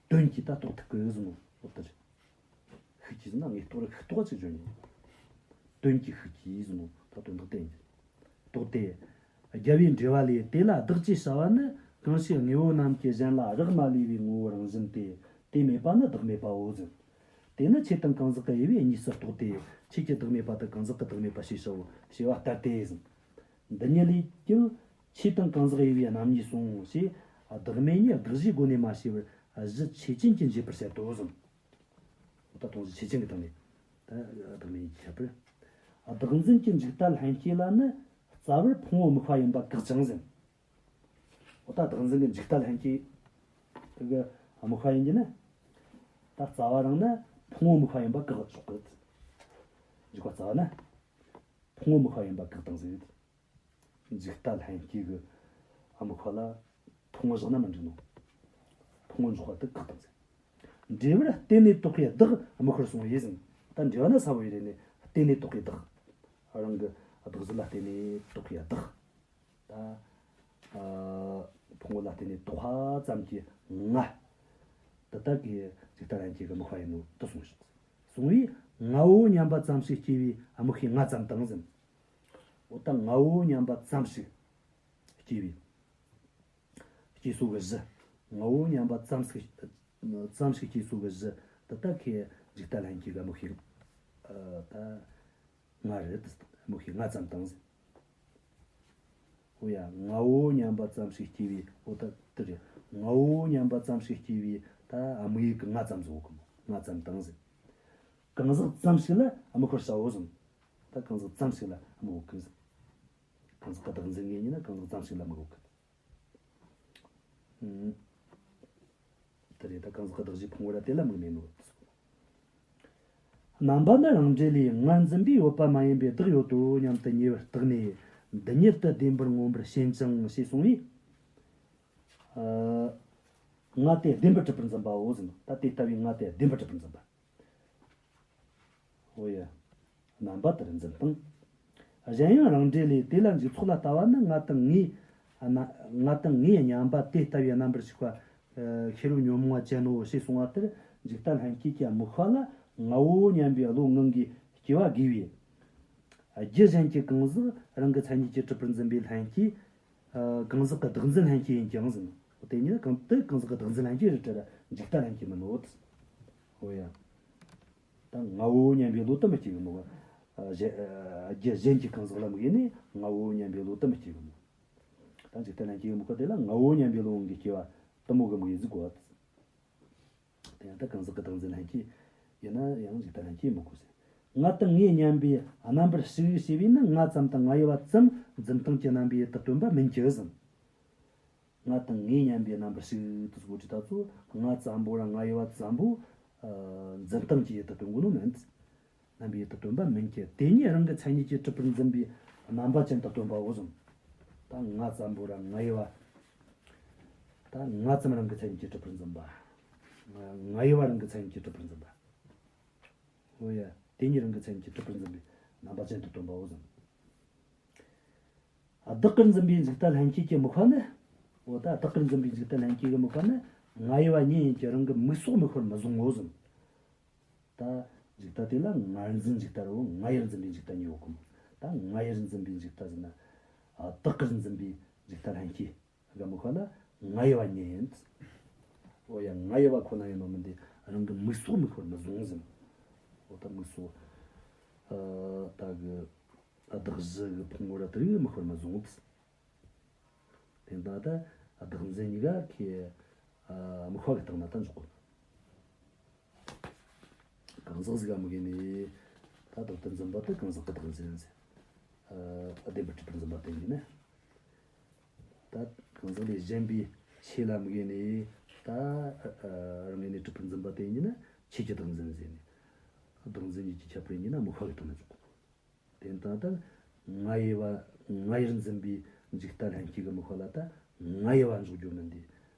དོན་གྱིས་ད་རྟོགས་ཐུབ་གི་ཟིན་ནོ། འོ་དེ་རེད། ཤུགས་ཀྱིས་ཟེར་ན་ངས་རྟོགས་ར་ཤུགས་རྟོགས་ཅིག་བརྗོད་ནས། དོན་གྱི་ཤུགས་ཀྱིས་ཟེར་ནོ་ད་དོན་དག་དེ་ཡིན། རྟོགས་ཏེ། རྒྱལ་བའི་འགྲེལ་བ་ལས། དེ་ལ་བདག་ཅེས་བྱ་བ་ནི་གང་ཞིག་དངོས་པོ་རྣམས་ཀྱིས་གཞན་ལ་རག་མ་ལས་པའི་ངོ་བོ་རང་བཞིན་ཏེ། དེ་མེད་པ་ནི་བདག་མེད་པའོ་ཟེར། དེ་ནི་ཆོས་དང་གང་ཟག་གི་དབྱེ་བས་གཉིས་སུ་རྟོགས་ཏེ། ཆོས་ཀྱི་བདག་མེད་པ་དང་གང་ཟག་གི་བདག་མེད་པ་ཞེས་བྱའོ་ཞེས་པ་ལྟར་ཏེ་ཟེར། འདི་ཉིད་ལས་ཀྱང་ཆོས་དང་གང་ཟག་དབྱེ་བས་རྣམ་གཉིས་གསུངས་ཞེས། བདག་མེད་གཉིས་དགག་བྱའི་སྒོ་ནས་མ་བཤད་པར་གཞི་ཆོས་ཅན་གྱིས་འབྱེད་པར་བཤད་དོ་གསུངས། འོ་ད་སྟོང་གཞི་ཆོས་ཅན་གྱི་སྟེང་ནས་ད་བདག་མེད་གཉིས་ཀྱི་ཁྱད་པར། བདག་འཛིན་གྱི་འཇིག་ལྟ་ལྷན་སྐྱེས་ལ་ནི་རྩ་བར་ཕུང་པོ་དམིགས་པ་ཡིན་པ་བཀག་ཅིང་ཟེར། འོ་ད་བདག་འཛིན་གྱི་འཇིག་ལྟ་ལྷན་སྐྱེས་གི་དམིགས་པ་ཡིན་གྱི་ན། ད་རྩ་བ་རང་ན་ཕུང་པོ་དམིགས་པ་ཡིན་པ་བཀག་ཆོག་གི། འཇིག་པ་རྩ་བ་ན་ཕུང་པོ་དམིགས་པ་ཡིན་པ་བཀག་བཏང་ཟེར། འཇིག་ལྟ་ལྷན་སྐྱེས་ཀྱི་དམིགས་པ་ལ་ཕུང་པོ་བཞག་ན་མི་འགྲིག་ནོ། ཕུང་པོ་འཇོག་པ་དེ་བཀག་བཏང་ཟེར། འབྲས་བུར་བརྟེན་ནས་བཏགས་པའི་བདག་དམིགས་པར་གསུངས་པས་ཟིན། ད་འབྲས་བུ་ན་ས་བོ་ཡི་རེད་ནས་བརྟེན་ནས་བཏགས་པའི་བདག་རང་གི་བདག་གཟུགས་ལ་བརྟེན་ནས་བཏགས་པའི་བདག་ད་ཨ་ཕུང་པོ་ལ་བརྟེན་ནས་བཏགས་པ་ཙམ་གྱི་ང་། དེ་དག་གིས་འཇིག་ལྟ་ལྷན་སྐྱེས་ཀྱི་དམིགས་པ་ཡིན་ནོ་དེ་གསུངས་ཤིང་། གསུངས་པས་ངའོ་སྙམ་པ་ཙམ་ཞིག་སྐྱེ་བའི་དམིགས་པའི་ང་ཙམ་དང་ཟིན། འོ་ད་ངའོ་སྙམ་པ་ཙམ་ཞིག་སྐྱེ་བའི་སྐྱེ་སོ་གི་གཞི། ངའོ་སྙམ་པ་ཙམ་ཞིག་ཙམ་ཞིག་སྐྱེ་སོ་གི་གཞི་དེ་དག་གིས་འཇིག་ལྟ་ལྷན་སྐྱེས་ཀྱི་དམིགས་པའི་ཨ་ད་ང་རེད། དམིགས་པའི་ང་ཙམ་དང་ཟིན། འོ་ཡ། ངའོ་སྙམ་པ་ཙམ་ཞིག་སྐྱེ་བའི། འོ་ད་དེ་རེད། ངའོ་སྙམ་པ་ཙམ་ཞིག་སྐྱེ་བའི་ད་དམིགས་ཡུལ་གྱི་ང་ཙམ་ཟིག་ཡོད་གི་མོ། ང་ཙམ་དང་ཟིན། གང་ཟག་ཙམ་ཞིག་ལ་དམིགས་པར་བྱའོ་ཟིན། ད་གང་ཟག་ཙམ་ཞིག་ལ་དམིགས་ཡོད་གི་ཟིན། གང་ཟག་གི་བདག་འཛིན་ངེས་ཡིན་ན་གང་ཟག་ཙམ་ཞིག་ལ་དམིགས་ཡོད་གི། ཨུམ། དེ་རེད། ད་གང་ཟག་གི་གདགས་གཞིའི་ཕུང་པོ་ར་དེ་ལ་དམིགས་མེད་ནོ། རྣམ་པ་ནི་རང་འགྲེལ་ལས། ངར་འཛིན་པས་ཡོད་པ་མ་ཡིན་པའི་བདག་ཡོད་དོ་སྙམ་དུ་ཉེ་བར་བརྟགས་ནས་འདི་ཉིད་དུ་བདེན་པར་མངོན་པར་ཞེན་ཅིང་ཞེས་གསུངས་པས། ཨ་ང་དེ་བདེན་པར་གྲུབ་པར་འཛིན་པའོ་ཟེར་ན། ད་དེ་ལྟ་བུའི་ང་དེ་བདེན་པར་གྲུབ་པར་འཛིན་པ། འོ་ཡ། རྣམ་པ་ལྟར་འཛིན་དང་། གཞན་ཡང་རང་འགྲེལ་ལས། དེ་ལ་འཇུག་ཚོགས་ལ་ལྟ་བ་ནི། ང་དང་ངའི་ང་དང་ངའི་མཉམ་པ་དེ་ལྟ་བུའི་རྣམ་པར་ཞུགས་པ་ཤེས་རབ་ཉོན་མོངས་པ་ཅན་ནོ་ཞེས་གསུངས་པ་ལྟར། འཇིག་ལྟ་ལྷན་སྐྱེས་ཀྱི་དམིགས་པ་ལ་ངའོ་སྙམ་པའི་བློ་ངང་གིས་སྐྱེ་བ་དགོས་པས། རྒྱུ་གཞན་གྱི་གང་ཟག་རང་གི་མཚན་ཉིད་ཀྱིས་གྲུབ་པར་འཛིན་པའི་ལྷན་སྐྱེས། གང་ཟག་གི་བདག་འཛིན་ལྷན་སྐྱེས་ཡིན་ཀྱང་ཟིན། དེ་ཉིད་གང་དེ་གང་ཟག་གི་བདག་འཛིན་ལྷན་སྐྱེས་རེད་དྲ་འཇིག་ལྟ་ལྷན་སྐྱེས་མིན་ནོ། འོ་ཡ། ད་ངའོ་སྙམ་པའི་བློ་དུ་མི་སྐྱེ་གི་མོ། རྒྱུ་གཞན་གྱི་གང་ཟག་ལ་དམིགས་ནས་ངའོ་སྙམ་པའི་བློ་དུ་མི་སྐྱེ་གི་མོ། ད་འཇིག་ལྟ་ལྷན་སྐྱེས་ཀྱི་དམིགས་པ་དེ་ལ་ངའོ་སྙམ་པའི་བློ་ངང་གིས་སྐྱེ་བ་དུ་མོ་གི་དམིགས་ཡུལ་ཟིག་གོ། དེ་ཡང་ད་གང་ཟག་གི་བདག་འཛིན་ལྷན་སྐྱེས་ཡིན་ན་ཡང་འཇིག་ལྟ་ལྷན་སྐྱེས་མི་དགོས་ཟེར། ང་དང་ངའི་མཉམ་པའི་རྣམ་པར་ཞུགས་ཞེས་པས་ནི་ང་ཙམ་དང་ང་དབྱེ་བ་ཙམ་འཛིན་སྟངས་ཀྱི་རྣམ་པའི་ཡུལ་དུ་སྟོན་པ་མིན་གྱི་ཟིན། ང་དང་ངའི་མཉམ་པའི་རྣམ་པར་ཞུགས་དུ་གོ་དྲི་ད་ཚོ་ང་ཙམ་པོ་ར་ང་དབྱེ་བ་ཙམ་པོ་འཛིན་སྟངས་ཀྱི་ཡུལ་དུ་སྟོན་དགོས་ནོ་མིན། རྣམ་པའི་ཡུལ་དུ་སྟོན་པ་མིན་གྱི། དེ་ཉིད་རང་གི་མཚན་ཉིད་ཀྱིས་གྲུབ་པར་འཛིན་པའི་རྣམ་པ་ཅན་དུ་སྟོན་པའོ་ཟིན། ད་ང་ཙམ་པོ་ར་ང་དབྱེ་བ། ད་ང་ཙམ་རང་གི་མཚན་ཉིད་ཀྱིས་གྲུབ་པར་འཛིན་པ། ང་དབྱེ་བ་རང་གི་མཚན་ཉིད་ཀྱིས་གྲུབ་པར་འཛིན་པ། འོ་ཡ། དེ་ཉིད་རང་གི་མཚན་ཉིད་ཀྱིས་གྲུབ་པར་འཛིན་པའི་རྣམ་པ་ཅན་དུ་སྟོན་པའོ་ཟིན། བདག་གིར་འཛིན་པའི་འཇིག་ལྟ་ལྷན་སྐྱེས་ཀྱི་དམིགས་པ་ནི། འོ་ད་བདག་གིར་འཛིན་པའི་འཇིག་ལྟ་ལྷན་སྐྱེས་ཀྱི་དམིགས་པ་ནི། ང་དབྱེ་བ་གཉིས་ཡིན་གྱི་རང་གི་དམིགས་སོགས་དམིགས་པར་མི་བཟུང་ངོ་ཟིན། ད་འཇིག་ལྟ་དེ་ལ་ངར་འཛིན་འཇིག་ལྟ་རོ། ང་དབྱེར་འཛིན་པའི་འཇིག་ལྟ་གཉིས་ཡོད་གོ། ད་ང་དབྱེར་འཛིན་པའི་འཇིག་ལྟ་ཟེར་ན། བདག་གིར་འཛིན་པའི་འཇིག་ལྟ་ལྷན་སྐྱེས་ཀྱི་དམིགས་པ་ལ་ང་དབྱེ་བ་གཉིས་ཡིན། འོ་ཡ། ང་དབྱེ་བ་ཁོ་ན་ཡིན་ནོ་མིན་ཏེ་རང་གི་དམིགས་སོགས་དམིགས་པར་མི་བཟུང་ཟིན། འོ་ད་དམིགས་སོགས། ཨ་ད་གི་བདག་གཞི་གི་ཕུང་པོ་ར་དེ་རིགས་དམིགས་པར་མི་བཟུང་། དེ་ལྟ་ད་བདག་འཛིན་གཉིས་ཀ་ཁེ་དམིགས་པ་གི་སྟེང་ན་ད་འཇོག་གོ། གང་ཟག་ཟིག་ག་དམིགས་ནས་ད་བདག་ཏུ་འཛིན་པ་དེ་གང་ཟག་གི་བདག་འཛིན་ཟེར། བདེན་པར་གྲུབ་པར་འཛིན་པ་དེ་ཡིན་ན། ད་གང་ཟག་ལས་གཞན་པའི་ཆོས་ལ་དམིགས་ནས་ད་རང་ངོས་ནས་གྲུབ་པར་འཛིན་པ་དེ་ཡིན་ན་ཆོས་ཀྱི་བདག་འཛིན་ཟེར་ནས། བདག་འཛིན་གཉིས་ཀྱི་ཁྱད་པར་ཡིན་ན་དམིགས་པ་གི་སྟེང་ན་འཇོག་གོ། དེ་ལྟ་ད་ང་དབྱེ་བ། ང་དབྱེར་འཛིན་པའི་འཇིག་ལྟ་ལྷན་སྐྱེས་ཀྱི་དམིགས་པ་ལ་ད་ང་དབྱེ་བ་འཇོག་རྒྱུ་མིན་ཏེ།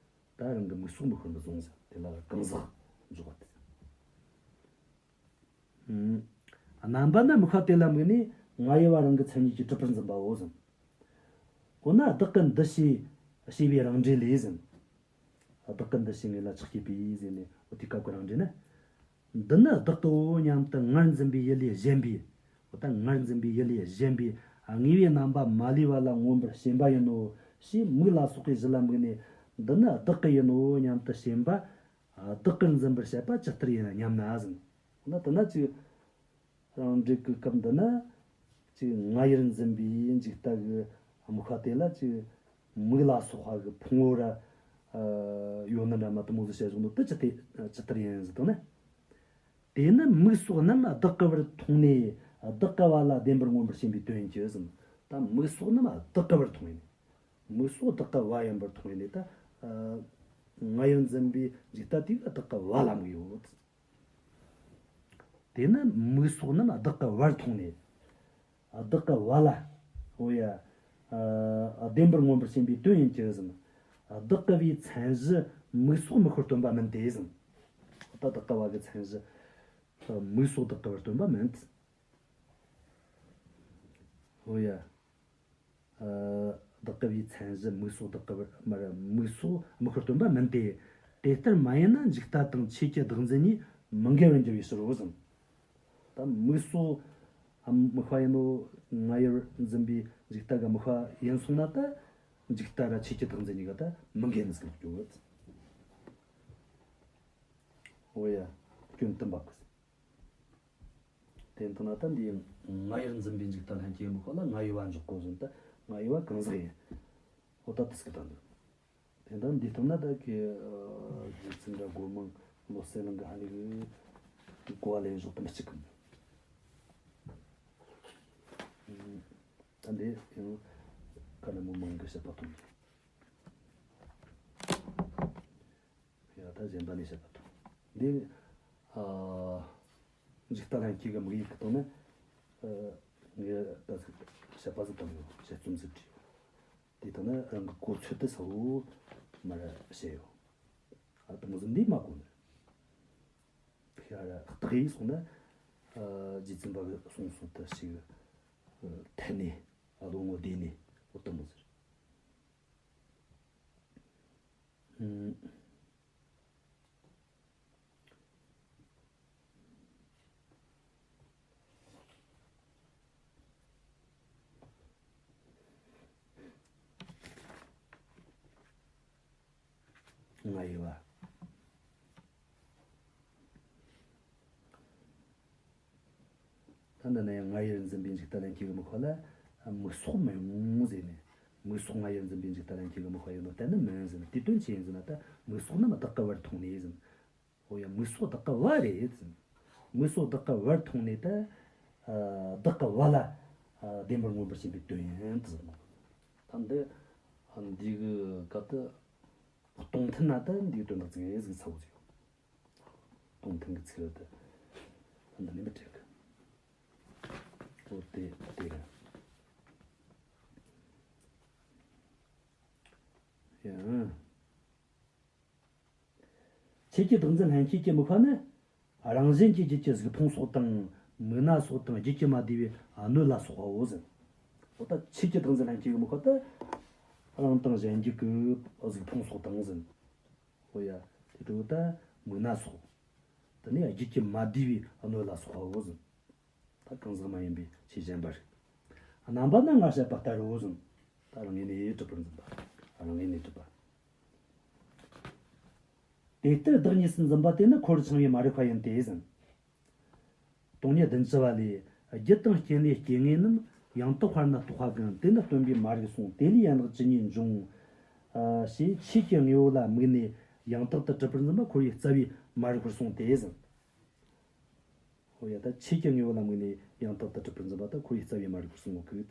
ད་རང་གི་དམིགས་སོགས་དམིགས་པར་མི་བཟུང་ཟེར། དེ་ལ་གང་ཟག་འཇོག་པ་སྟེ། ཨུམ། རྣམ་པ་ནི་དམིགས་པ་དེ་ལ་དམིགས་ནས་ང་དབྱེ་བ་རང་གི་མཚན་ཉིད་ཀྱིས་གྲུབ་པར་འཛིན་པའོ་ཟིན། འོ་ན་བདག་གི་འདུ་བྱེད་ཞེས་པའི་རང་འགྲེལ་ལས་ཟིན། བདག་གི་འདུ་བྱེད་ངེས་ལ་ཆགས་སྐྱེས་པའི་ཟེར་ནས་འོ་དེ་སྐབས་ཀྱི་རང་འགྲེལ་ནི། འདི་ནི་བདག་གི་འོ་སྙམ་དུ་ངར་འཛིན་པའི་ཡུལ་ལས་གཞན་པའི། འོ་ད་ངར་འཛིན་པའི་ཡུལ་ལས་གཞན་པའི་ངེས་པའི་རྣམ་པ་མ་ལུས་པ་ལ་མངོན་པར་ཞེན་པ་ཡིན་ནོ་ཞེས་མིག་ལ་སོགས་པའི་གཞི་ལ་དམིགས་ནས་འདི་ནི་བདག་གི་ཡིན་ནོ་སྙམ་དུ་ཞེན་པ། བདག་གིར་འཛིན་པར་བྱེད་པ་ཇི་ལྟར་ཡིན་སྙམ་ན་ཟིན། འོ་ན་དེ་ན་ཅིག་རང་འགྲེལ་གྱི་སྐབས་འདི་ན་ཅིག་ང་དབྱེར་འཛིན་པའི་འཇིག་ལྟ་གི་དམིགས་པ་དེ་ལ་ཅིག་མིག་ལ་སོགས་པ་གི་ཕུང་པོ་ར་ཡོད་ན་འདྲ་མ་དུ་མོ་ཟིག་བྱས་བཞག་ནོ་དེ་ཅི་སྟེ་ཇི་ལྟར་ཡིན་ཟེར་དང་ན། དེ་ནི་མིག་སོགས་རྣམས་བདག་གི་བར་མཐོང་ནས་བདག་གི་བ་ལ་བདེན་པར་མངོན་པར་ཞེན་པའི་དོན་ཡིན་གྱི་ཟིན། ད་མིག་སོགས་རྣམས་བདག་གི་བར་མཐོང་ཡིན། མིག་སོགས་བདག་གི་བ་ཡིན་པར་མཐོང་ཡིན་ནས་ད། ང་དབྱེར་འཛིན་པའི་འཇིག་ལྟ་དེ་གི་བདག་གི་བ་ལ་དམིགས་ཡོད། དེ་ནི་མིག་སོགས་རྣམས་བདག་གི་བར་མཐོང་ནས། བདག་གི་བ་ལ། འོ་ཡ། བདེན་པར་མངོན་པར་ཞེན་པའི་དོན་ཡིན་གྱི་ཟིན། བདག་གི་བའི་མཚན་གཞི་མིག་སོགས་དམིགས་པར་སྟོན་པ་མིན་ཏེ་ཟིན། ད་བདག་གི་བ་གི་མཚན་གཞི་མིག་སོགས་བདག་གི་བར་སྟོན་པ་མིན། འོ་ཡ། བདག་གི་བའི་མཚན་གཞི་མིག་སོགས་བདག་གི་བར་མ་རེད། མིག་སོགས་དམིགས་པར་སྟོན་པ་མིན་ཏེ། དེ་ལྟར་མ་ཡིན་ན་འཇིག་ལྟ་དང་ཆོས་ཀྱི་བདག་འཛིན་གཉིས་མི་འགལ་བར་འགྱུར་བའི་ཕྱིར་རོ་ཟིན། ད་མིག་སོགས་དམིགས་པ་ཡིན་ནོ། ང་དབྱེར་འཛིན་པའི་འཇིག་ལྟ་གི་དམིགས་པ་ཡིན་སོང་ན་ད་འཇིག་ལྟ་ར་ཆོས་ཀྱི་བདག་འཛིན་གཉིས་ཀ་ད་མི་འགལ་ནི་ཟིག་འགྱུར་བ། འོ་ཡ། སྐྱོན་བསྟན་པ་གི་ཟིན། དེ་ལྟ་ན་ད་འདིའི་ང་དབྱེར་འཛིན་པའི་འཇིག་ལྟ་ལྷན་སྐྱེས་དམིགས་པ་ལ་ང་དབྱེ་བ་འཇོག་དགོས་ཟིན། ད་ང་དབྱེ་བ་གང་ཟག་ཡིན། འོ་ད་དེ་སྐད་བཏང་འདུག་དེ་ལྟར་འདི་ལྟར་ན་ད་ཁེ་རྗེ་བཙུན་ར་སྒོ་མང་བློ་གསལ་གླིང་གི་ཧ་ནི་གི་གོ་བ་ལེན་ཕྱོགས་དེ་མི་གཅིག་གམ། ད་འདི་ཡང་ཀ་ན་མོ་མང་གི་བཤད་པ་དང་། ཡ་ད་གཞན་པ་ནས་བཤད་པ་དང་། འདི་ཨ་འཇིག་ལྟ་ལྷན་སྐྱེས་ཀྱི་དམིགས་ཡུལ་གྱི་སྟེང་ནས་ཨ་ངས་ད་ཟིག་བཤད་པ་ཟིག་བཏང་ཡོད། དཔྱད་རྩོམ་ཟིག་བྲིས་ཡོད། དེ་དག་ནི་རང་གི་གོ་ཚོད་དུ་ས་བོ་མར་བཤད་ཡོད། ཨ་དུ་མོ་ཟིག་འདི་མ་གོ་ནི་རེད། ཕི་ཨ་ར་བརྟག་ཡིག་སོང་ན་ཨ་རྗེ་བཙུན་པ་གི་གསུང་སོང་དུ་ཞིག་འཐད་ནས་བློ་ངོ་བདེ་ནས་འོ་དེ་མོ་ཟེར། ཨུམ། ང་ཡི་བ། ད་འདི་ན་ཡང་ང་ཡིར་འཛིན་པའི་འཇིག་ལྟ་ལན་གྱི་དམིགས་པ་ལ་དམིགས་སོགས་མི་ཡོང་ཟེར་ནས། དམིགས་སོགས་ང་ཡིར་འཛིན་པའི་འཇིག་ལྟ་ལན་གྱི་དམིགས་པ་ཡོད་ནོ་གཏན་ནས་མིན་ཟེར་ནས། དེ་དོན་ཅི་ཡིན་ཟེར་ན། ད་དམིགས་སོགས་རྣམས་བདག་གི་བར་མཐོང་ནས་ཟེར་ནས། འོ་ཡ། དམིགས་སོགས་བདག་གི་བ་རེད་ཟེར་ནས། དམིགས་སོགས་བདག་གི་བར་མཐོང་ནས་ད་བདག་གི་བ་ལ་བདེན་པར་མངོན་པར་ཞེན་པའི་དོན་ཡིན་ཟེར་ནས། ད་འདི་འདི་གི་སྐབས་དུ་སྟོང་ཐུན་ན་ད་འདི་གི་དོན་དག་ཅིག་ཡིན་ཟིག་ཚ་བོ་ཅིག་སྟོང་ཐུན་གྱི་ཚིག་རེད་དེ། ད་འདི་ནས་མི་དྲན་གི། འོ་དེ་དེ་རེད། ཡང་། ཆོས་ཀྱི་བདག་འཛིན་ལྷན་སྐྱེས་ཀྱི་དམིགས་པ་ནི། རང་གཞན་གྱི་རྒྱུད་ཀྱི་གཟུགས་ཕུང་སོགས་དང་། མིག་སྣ་སོགས་དང་། རྒྱུད་ཀྱི་མ་བསྡུས་པའི་སྣོད་ལ་སོགས་པའོ་ཟེར། འོ་ད་ཆོས་ཀྱི་བདག་འཛིན་ལྷན་སྐྱེས་ཀྱི་དམིགས་པ་དེ། རང་དང་གཞན་རྒྱུད་ཀྱི་གཟུགས་ཕུང་སོགས་དང་ཟེར། འོ་ཡ། དེ་འཕྲོ་ད་མིག་སྣ་སོགས། དེ་ནས་རྒྱུད་ཀྱི་མ་བསྡུས་པའི་སྣོད་ལ་སོགས་པའོ་ཟེར། ད་གང་ཟག་མ་ཡིན་པའི་ཆོས་གཞན་པ་རེད། རྣམ་པ་ནི་སྔར་བཤད་པ་ལྟར་རོ་ཟེར། ད་རང་ངོས་ནས་གྲུབ་པར་འཛིན་པ། རང་ངོས་ནས་གྲུབ་པ། དེ་ལྟར་བདག་གཉིས་སུ་འཛིན་པ་དེ་ནི་ཁོ་རུ་འཆིང་བའི་མ་རིག་པ་ཡིན་ཏེ་ཟེར། སྟོང་ཉིད་བདུན་ཅུ་པ་ལས། རྒྱུ་དང་རྐྱེན་ལས་སྐྱེ་ངེས་རྣམས། ཡང་དག་པར་ནི་རྟོགས་པ་ཀུན། དེ་ནི་སྟོན་པའི་མ་རིག་གསུངས། དེ་ལས་ཡན་ལག་བཅུ་གཉིས་འབྱུང་། ཞེས་ཆོས་ཀྱི་དངོས་པོ་ལ་དམིགས་ནས་ཡང་དག་ཏུ་གྲུབ་པར་འཛིན་པ་ཁོ་བོའི་རྩ་བའི་མ་རིག་པར་གསུངས་ཏེ་ཟེར། འོ་ཡ། ད་ཆོས་ཀྱི་དངོས་པོ་ལ་དམིགས་ནས་ཡང་དག་ཏུ་གྲུབ་པར་འཛིན་པ་ད་ཁོ་བོའི་རྩ་བའི་མ་རིག་པར་གསུངས་གི། ད་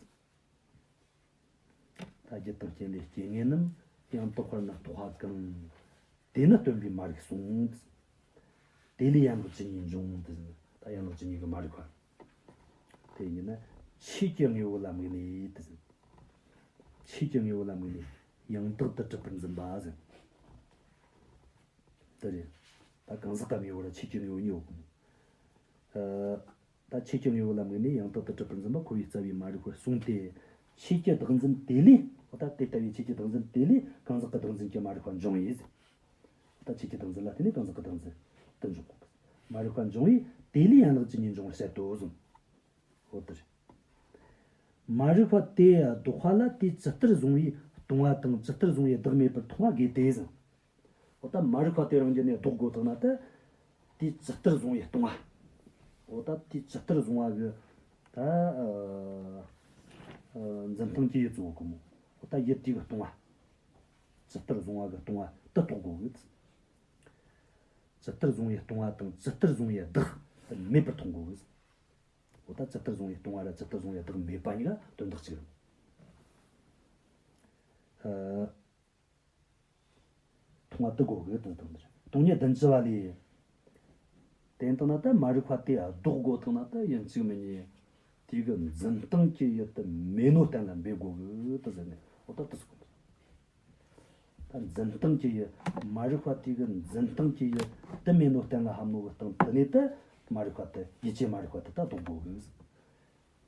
རྒྱུ་དང་རྐྱེན་ལས་སྐྱེ་ངེས་རྣམས། ཡང་དག་པར་ནི་རྟོགས་པ་ཀུན། དེ་ནི་སྟོན་པའི་མ་རིག་གསུངས། དེ་ལས་ཡན་ལག་བཅུ་གཉིས་འབྱུང་དེ་ཟེར། ད་ཡན་ལག་བཅུ་གཉིས་ཀྱི་མ་རིག་པ། དེ་ཡིན་ན་ཆོས་ཀྱི་དངོས་པོ་ལ་དམིགས་ནས་དེ་ཟེར། ཆོས་ཀྱི་དངོས་པོ་ལ་དམིགས་ནས་ཡང་དག་ཏུ་གྲུབ་པར་འཛིན་པ་ཟེར། དེ་རེད། ད་གང་ཟག་གི་དངོས་པོ་ར་ཆོས་ཀྱི་དངོས་པོ་གཉིས་ཡོད་གི་མོ། ཨ། ད་ཆོས་ཀྱི་དངོས་པོ་ལ་དམིགས་ནས་ཡང་དག་ཏུ་གྲུབ་པར་འཛིན་པ་ཁོ་བོའི་རྩ་བའི་མ་རིག་པར་གསུངས་ཏེ། ཆོས་ཀྱི་བདག་འཛིན་དེ་ལས། འོ་ད་དེ་ལྟ་བུའི་ཆོས་ཀྱི་བདག་འཛིན་དེ་ལས་གང་ཟག་གི་བདག་འཛིན་གྱི་མ་རིག་པ་འབྱུང་བས། འོ་ད་ཆོས་ཀྱི་བདག་འཛིན་ལ་བརྟེན་ནས་གང་ཟག་གི་བདག་འཛིན་དུ་འབྱུང་གོ། མ་རིག་པ་འབྱུང་བས་དེ་ལས་ཡན་ལག་བཅུ་གཉིས་འབྱུང་བར་བཤད་དོ་གསུངས། འོ་དེ་རེད། མ་རིག་པ་དེ་ལྡོག་པ་ལ་དེ་ཇི་ལྟར་བཟུང་བའི་ལྟུང་བ་དང་ཇི་ལྟར་བཟུང་བའི་བདག་མེད་པར་མཐོང་བ་དགོས་ཏེ་ཟེར། འོ་ད་མ་རིག་པ་དེ་རང་རྒྱུད་ནས་ལྡོག་དགོས་བཏང་ན་ད། དེ་ཇི་ལྟར་བཟུང་བའི་ལྟུང་བ། འོ་ད་དེ་ཇི་ལྟར་བཟུང་བ་གི་ད་ཨ་ཨ་འཛིན་སྟངས་ཀྱི་ཡུལ་གཙོ་བོ་གི་མོ། འོ་ད་ཡུལ་དེ་གི་ལྟུང་བ། ཇི་ལྟར་བཟུང་བ་གི་ལྟུང་བ་དེ་རྟོགས་དགོས་གི། ཇི་ལྟར་བཟུང་བའི་ལྟུང་བ་དང་ཇི་ལྟར་བཟུང་བའི་བདག་མེད་པར་མཐོང་དགོས་གི། འོ་ད་ཇི་ལྟར་བཟུང་བའི་ལྟུང་བ་ར་ཇི་ལྟར་བཟུང་བའི་བདག་མེད་པ་གཉིས་ཀ་དོན་དག་གཅིག་རེད། ཨ། མཐོང་བ་དེ་དགོས་གི་དེ་དང་དེ་རེད། སྟོང་ཉིད་བདུན་ཅུ་པ་ལས། དེ་ལྟ་ན་ད་མ་རིག་པ་དེ་ལྡོག་དགོས་བཏང་ན་ད་ཡིན་གཅིག་མིན་གཉིས། དེ་གི་འཛིན་སྟངས་ཀྱི་ཡུལ་དེ་མེད་ནོ་གཏན་ལ་འབེབས་དགོས་གི་དེ་ཟེར་ནས། འོ་ད་དེ་ཟེར་གོ། ད་འཛིན་སྟངས་ཀྱི་ཡུལ། མ་རིག་པ་དེ་གི་འཛིན་སྟངས་ཀྱི་ཡུལ་དེ་མེད་ནོ་གཏན་ལ་ཕབ་ནོ་གི་སྟེང་དེ་ནས་ད་མ་རིག་པ་དེ་ཡིད་ཆེས་མ་རིག་པ་དེ་ད་ལྡོག་དགོས་གི།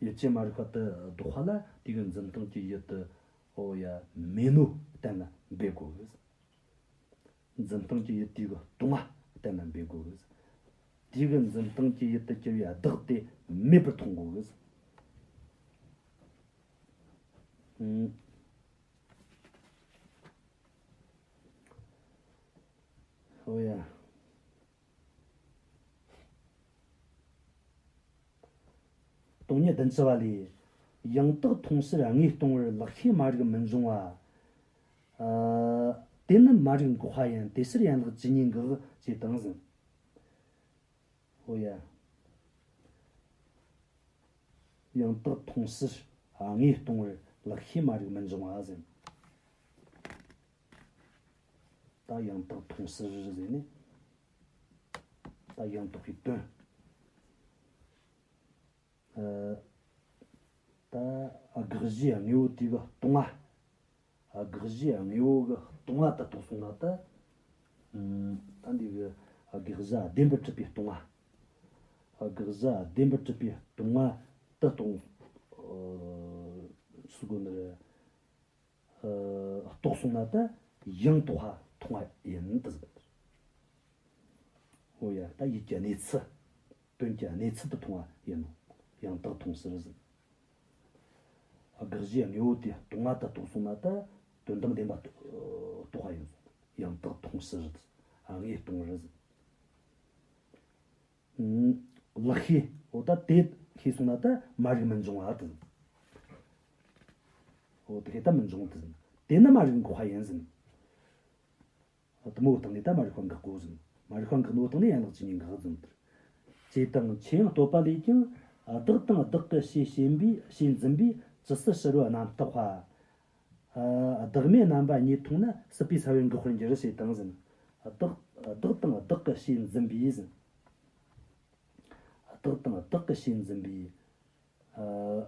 ཡིད་ཆེས་མ་རིག་པ་དེ་ལྡོག་པ་ལ་དེ་གི་འཛིན་སྟངས་ཀྱི་ཡུལ་དེ། འོ་ཡ། མེད་ནོ་གཏན་ལ་འབེབས་དགོས་གི། འཛིན་སྟངས་ཀྱི་ཡུལ་དེ་གི་ལྟུང་བ་གཏན་ལ་འབེབས་དགོས་གི། དེ་གི་འཛིན་སྟངས་ཀྱི་ཡུལ་དུ་གྱུར་པའི་བདག་དེ་མེད་པར་མཐོང་དགོས་གི། ཨུམ། འོ་ཡ། སྟོང་ཉིད་བདུན་ཅུ་པ་ལས། ཡང་དག་མཐོང་ཕྱིར་དངོས་ལྟུང་བར་ལེགས་ཤེས་མ་རིག་མི་འབྱུང་བ། ཨ། དེ་ནི་མ་རིག་འགོག་པ་ཡིན། དེ་ཕྱིར་ཡན་ལག་བཅུ་གཉིས་འགག་ཅེས་དང་ཟེར། འོ་ཡ། ཡང་དག་མཐོང་ཕྱིར་དངོས་ལྟུང་བར་ལེགས་ཤེས་མ་རིག་མི་འབྱུང་བ་ཟེར། ད་ཡང་དག་མཐོང་ཕྱིར་ཟེར་ནས། ད་ཡང་དག་པའི་དོན། ཨ། ད་དགག་གཞིའི་དངོས་པོ་དེ་གི་ལྟུང་བ། དགག་གཞིའི་དངོས་པོ་གི་ལྟུང་བ་དེ་རྟོགས་སོང་ན་ད། ཨུམ། ད་འདི་གི་དགག་བྱ་བདེན་པར་གྲུབ་པའི་ལྟུང་བ། དགག་བྱ་བདེན་པར་གྲུབ་པའི་ལྟུང་བ་དེ་རྟོགས། སུ་གོ་ནི་རེད། ཨ། རྟོགས་སོང་ན་ད་ཡང་དག་པ་མཐོང་བ་ཡིན་ད་ཟེར། འོ་ཡ། ད་ཡུལ་གྱི་གནས་ཚུལ། དོན་གྱི་གནས་ཚུལ་དུ་མཐོང་བ་ཡིན་ནོ། ཡང་དག་མཐོང་ཕྱིར་ཟེར། དགག་གཞིའི་དངོས་པོ་དེ་སྟོང་བ་དུ་རྟོགས་སོང་ན་ད་དོན་དམ་བདེན་པ་རྟོགས་པ་ཡིན། ཡང་དག་མཐོང་ཕྱིར་ཟེར། དངོས་སྟོང་རེད་ཟེར། ལེགས་ཤེས། འོ་ད་དེ་ཤེས་སོང་ན་ད་མ་རིག་མི་འབྱུང་བ་དེ། འོ་དེ་ད་མི་འབྱུང་དེ་ཟེར། དེ་ནི་མ་རིག་འགག་པ་ཡིན་ཟེར། དེ་མོའི་སྟེང་ནས་ད་མ་རིག་པ་འགག་གོ་ཟེར། མ་རིག་པ་འགག་ནོའི་སྟེང་ནས་ཡན་ལག་བཅུ་གཉིས་འགག་ཟེར། ཅེས་དང་། ཆོས་དབྱིངས་བསྟོད་པ་ལས་ཀྱང་། བདག་དང་བདག་གི་ཞེས་བྱ་བའི་ཞེས་འཛིན་པའི་ཇི་སྲིད་ཕྱི་རོལ་རྣམ་རྟོག་པ། ཨ། བདག་མེད་རྣམ་པ་གཉིས་མཐོང་ན་སྲིད་པའི་ས་བོན་འགག་པར་འགྱུར་ཞེས་དང་ཟེར། བདག་བདག་དང་བདག་གི་ཞེས་འཛིན་པའི་ཟེར། བདག་དང་བདག་གི་ཞེས་འཛིན་པའི། ཨ།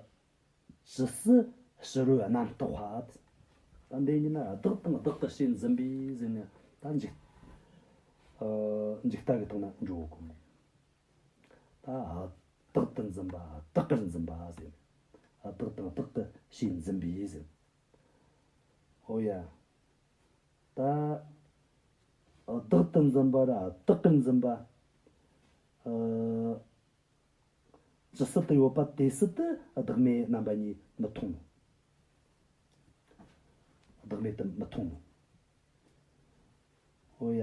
ཇི་སྲིད་ཕྱི་རོལ་རྣམ་རྟོག་པ། ད་འདི་ཉིད་ན་བདག་དང་བདག་གི་ཞེས་འཛིན་པའི་ཟེར་ནས་ད་འཇིག་ཨ། འཇིག་ལྟ་གི་སྟེང་ན་འགྲོ་གོ་མོ། ད་བདག་ཏུ་འཛིན་པ་བདག་གིར་འཛིན་པ་ཟེར། བདག་དང་བདག་གི་ཞེས་འཛིན་པའི་ཟེར། ཨོ་ཡ། ད་བདག་ཏུ་འཛིན་པ་ར་བདག་གིར་འཛིན་པ། ཨ། ཇི་སྲིད་དུ་ཡོད་པ་དེ་སྲིད་དུ་བདག་མེད་རྣམ་པ་གཉིས་མི་མཐོང་ནོ། བདག་མེད་དུ་མི་མཐོང་ནོ། ཨོ་ཡ།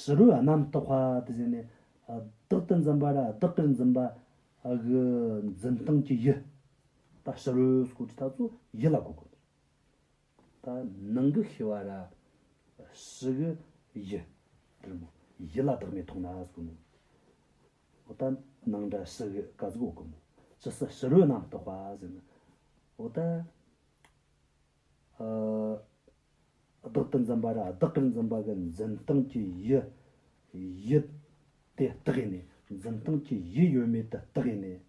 ཕྱི་རོལ་རྣམ་རྟོག་པ་དེ་ཟེར་ནས། བདག་ཏུ་འཛིན་པ་ར་བདག་གིར་འཛིན་པ་གི་འཛིན་སྟངས་ཀྱི་ཡུལ། ད་ཕྱི་རོལ་སྐོར་གྱི་ཐག་ཚོ་ཡུལ་ལ་གོ་དགོས། ད་ནང་གི་ཤེས་པ་ར་ཕྱི་གི་ཡུལ། དེར་མོ་ཡུལ་ལ་བདག་མེད་མཐོང་ན་ཟེར་གོ་མོ། འོ་ད་ནང་འདྲ་ཕྱི་གི་ག་ཟིག་གོ་གི་མོ། ཇི་སྲིད་ཕྱི་རོལ་རྣམ་རྟོག་པ་ཟེར་ན། འོ་ད། ཨ། བདག་ཏུ་འཛིན་པ་ར་བདག་གིར་འཛིན་པ་གི་འཛིན་སྟངས་ཀྱི་ཡུལ། ཡུལ་དེ་བརྟགས་ཡིན་ནས། འཛིན་སྟངས་ཀྱི་ཡུལ་ཡོད་མེད་དེ་བརྟགས་ཡིན་ནས།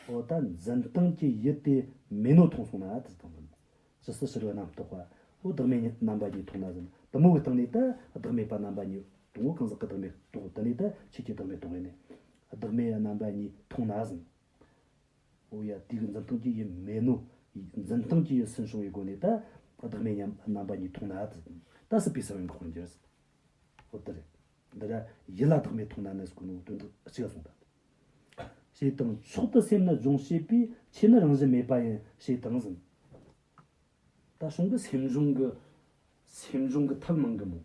འོ་ད་འཛིན་སྟངས་ཀྱི་ཡུལ་དེ་མེད་ནོ་མཐོང་སོང་ན་དེ་དང་། ཇི་སྲིད་ཕྱི་རོལ་རྣམ་རྟོག་པ། འོ་བདག་མེད་རྣམ་པ་གཉིས་མཐོང་ན་ཟེར། དེ་མོ་གི་སྟེང་ནས་ད་བདག་མེད་པ་རྣམ་པ་གཉིས་དང་པོ་གང་ཟག་གི་བདག་མེད་རྟོགས། དེ་ནས་ད་ཆོས་ཀྱི་བདག་མེད་རྟོགས་ཡིན་ནས། བདག་མེད་རྣམ་པ་གཉིས་མཐོང་ན་ཟེར། འོ་ཡ། དེ་གི་འཛིན་སྟངས་ཀྱི་ཡུལ་མེད་ནོ། འཛིན་སྟངས་ཀྱི་ཡུལ་སུན་བྱུང་བའི་སྒོ་ནས་ད་བདག་མེད་མཉམ་རྣམ་པ་གཉིས་མཐོང་ན་ད་སྲིད་པའི་ས་བོན་འགག་པར་འགྱུར། འོ་དེ་རེད། འདི་ར་ཡུལ་ལ་བདག་མེད་མཐོང་ན་ནི་ཟེར་གོ་ནོ་དོན་དག་གཅིག་ག་སོང་ད། ཞེས་དང་། མཆོག་ཏུ་སེམས་ནི་སྦྱོང་བྱེད་པའི། ཆོས་ནི་རང་བཞིན་མེད་པ་ཡིན། ཞེས་དང་ཟེར། ད་གཞུང་གི་སེམས་སྦྱོང་གི། སེམས་སྦྱོང་གི་ཐབས་མང་གི་མོ།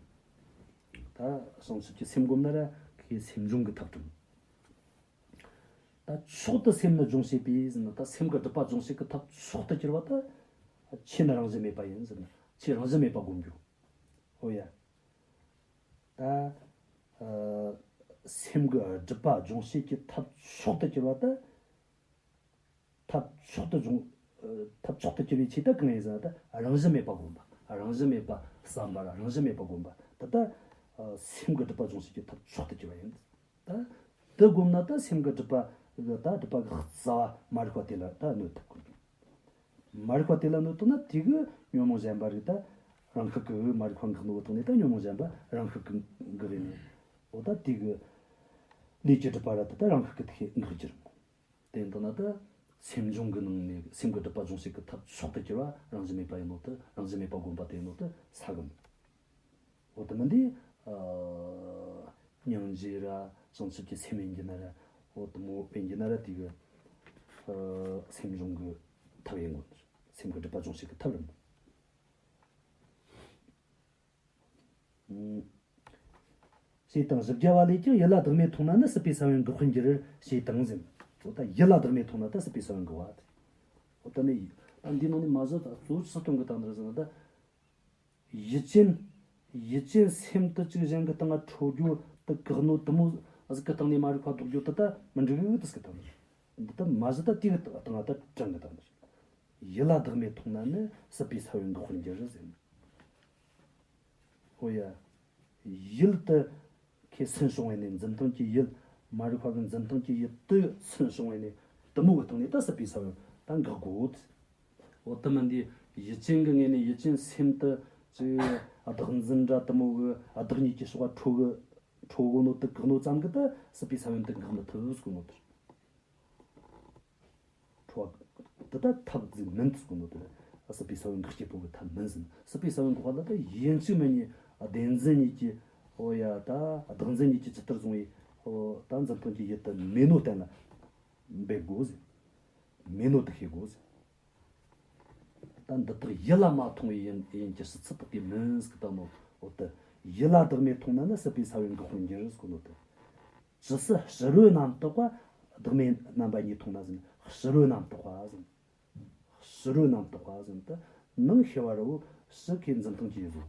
ད་བྱང་ཆུབ་ཀྱི་སེམས་བསྒོམ་ན་ར་ཁོས་སེམས་སྦྱོང་གི་ཐབས་དང་། ད་མཆོག་ཏུ་སེམས་ནི་སྦྱོང་བྱེད་པའི་ཟེར་ན། ད་སེམས་ཀྱི་སྒྲིབ་པ་སྦྱོང་བྱེད་ཀྱི་ཐབས་མཆོག་ཏུ་གྱུར་པ་ད། ཆོས་ནི་རང་བཞིན་མེད་པ་ཡིན་ཟེར་ན། ཆོས་རང་བཞིན་མེད་པ་བསྒོམ་རྒྱུ། ཨོ་ཡ། ད། ཨ། སེམས་ཀྱི་སྒྲིབ་པ་སྦྱོང་བྱེད་ཀྱི་ཐབས་མཆོག་ཏུ་གྱུར་པ་ད། ཐབས་མཆོག་ཏུ་སྦྱོང་། ཨ། ཐབས་མཆོག་ཏུ་གྱུར་པའི་ཆོས་དེ་གང་ཡིན་ཟེར་ན། ད་རང་བཞིན་མེད་པ་བསྒོམ་པ། རང་བཞིན་མེད་པ་བསམ་པ་ར་རང་བཞིན་མེད་པ་བསྒོམ་པ་དེ་ད། ཨ། སེམས་ཀྱི་སྒྲིབ་པ་སྦྱོང་བྱེད་ཀྱི་ཐབས་མཆོག་ཏུ་གྱུར་པ་ཡིན། ད་དེ་བསྒོམ་ན་ད་སེམས་ཀྱི་སྒྲིབ་པ་གི། ད་སྒྲིབ་པ་གི་རྩ་བ་མ་རིག་པ་དེ་ལ་ད་གནོད་ཐུབ་དགོས། མ་རིག་པ་དེ་ལ་གནོད་ཐུབ་ན་དེ་གི་ཉོན་མོངས་གཞན་པ་རིག་ད་རང་ཤུགས་ཀྱིས་མ་རིག་པ་འགག་ནོ་བཏང་ནས། ད་ཉོན་མོངས་གཞན་པ་རང་ཤུགས་ཀྱིས་འགག་ཡིན་ནོ། འོ་ད་དེ་གི་ལས་ཀྱི་སྒྲིབ་པ་ར་དེ་ད་རང་ཤུགས་ཀྱིས་དེ་འགག་རྒྱུ་རེད། དེ་ཡིན་དུས་ན་ད་སེམས་སྦྱོང་གི་ནང་ནས་སེམས་ཀྱི་སྒྲིབ་པ་སྦྱོང་བྱེད་ཀྱི་ཐབས་མཆོག་ཏུ་གྱུར་པ་རང་བཞིན་མེད་པ་ཡིན་ནོ་དེ། རང་བཞིན་མེད་པ་བསྒོམ་པ་དེ་ཡིན་ནོ་དེ་གསལ་གི་མོ། འོ་དེ་མིན་དེ། ཨ། སྙིང་རྗེ་ར་བྱང་ཆུབ་ཀྱི་སེམས་ཡིན་རྒྱུ་ན་ར། འོ་དེ་མོ་ཡིན་རྒྱུ་ན་ར་དེ་གི། ཨ། སེམས་སྦྱོང་གི་ཐབས་ཡིན་དགོས། སེམས་ཀྱི་སྒྲིབ་པ་སྦྱོང་བྱེད་ཀྱི་ཐབས་རེད། ཞེས་དང་། བཞི་བརྒྱ་པ་ལས་ཀྱང་། ཡུལ་ལ་བདག་མེད་མཐོང་ན་ནི་སྲིད་པའི་ས་བོན་འགག་པར་འགྱུར། ཞེས་དང་ཟེར། འོ་ད་ཡུལ་ལ་བདག་མེད་མཐོང་ན་ད་སྲིད་པའི་ས་བོན་འགག་པ། འོ་ད་ནི་ད་འདི་ནང་ནས་མ་གཞི་ད་གཙོ་བོ་ཆི་སྟོན་གི་བཏང་ནི་རེད་ཟེར་ན། ད་ཡུལ་ཅན། ཡུལ་ཅན་སེམས་དེ་གཅིག་གཞན་གྱི་སྟེང་ང་འཕྲོ་རྒྱུ་དེ་བཀག་ནོ་དེ་མོ་ཟིག་གི་སྟེང་ནས་མ་རིག་པ་ལྡོག་རྒྱུ་དེ་ད་མི་འགྲིག་གི་དེ་ཟིག་གི་བཏང་ནི་རེད། འདི་ད་མ་གཞི་ད་དེ་གི་སྟེང་ང་ད་དྲན་གི་བཏང་ནི་རེད། ཡུལ་ལ་བདག་མེད་མཐོང་ན་ནི་སྲིད་པའི་ས་བོན་འགག་པར་འགྱུར་ཟེར་ནི། ཧོ་ཡ། ཡུལ་དེ་ཁོས་སུན་བྱུང་བས་ནས། འཛིན་སྟངས་ཀྱི་ཡུལ། མ་རིག་པ་གི་འཛིན་སྟངས་ཀྱི་ཡུལ་དེ་སུན་བྱུང་བས་ནས་དེ་མོ་གི་སྟེང་ནས་ད་སྲིད་པའི་ས་བོན་ད་འགག་གོ། འོ་དེ་མིན་དེ་ཡུལ་ཅན་གི་ངོས་ནས་ཡུལ་ཅན་སེམས་དེ་ཅིག་བདག་འཛིན་འདྲ་དེ་མོ་གི་བདག་གཉིས་ཀྱི་ཕྱོགས་ལ་འཕྲོ་གི་འཕྲོ་གོ་ནོ་དེ་བཀག་ནོ་ཙམ་གི་ད་སྲིད་པའི་ས་བོན་དེ་འགག་མི་ཐུབ་ཟེར་གོ་ནོ་དེ་རེད། འཕྲོ་བ་ དེ་ད་ཐབས་ཟིག་མིན་ཟེར་གོ་ནོ་དེ། སྲིད་པའི་ས་བོན་འགོག་བྱེད་པོ་གི་ཐབས་མིན་ཟེར། སྲིད་པའི་ས་བོན་འགོག་པ་ལ་ད་ཡིན་གཅིག་མིན་གཉིས་བདེན་འཛིན་གཉིས་ཀྱི། འོ་ཡ། ད་བདག་འཛིན་གཉིས་ཀྱི་ཇི་ལྟར་བཟུང་བའི། འོ་ད་འཛིན་སྟངས་ཀྱི་ཡུལ་དེ་མེད་ནོ་གཏན་ལ་འབེབས་དགོས་ཟེར། མེད་ནོ་དེ་ཤེས་དགོས་ཟེར། ད་འདི་དག་ཡིད་ལ་མ་ཐོང་བའི་ཡིན་ཡིན་གྱི་ཕྱི་ཚུལ་དག་གིས་མིན་ཟེར་གི་ད་ནོ། འོ་ད་ཡིད་ལ་བདག་མེད་ཐོང་ན་ནི་སྲིད་པའི་ས་བོན་འགག་པར་འགྱུར་ཟེར་གོ་ནོ་དེ། ཇི་སྲིད་ཕྱི་རོལ་རྣམ་དག་པ། བདག་མེད་རྣམ་པ་གཉིས་ཐོང་ན་ཟེར། ཕྱི་རོལ་རྣམ་དག་པ་ཟེར། ཕྱི་རོལ་རྣམ་དག་པ་ཟེར་ད། ནང་ཤེས་པ་ར་བོ་ཕྱི་ཁའི་འཛིན་སྟངས་ཀྱི་བཟོ།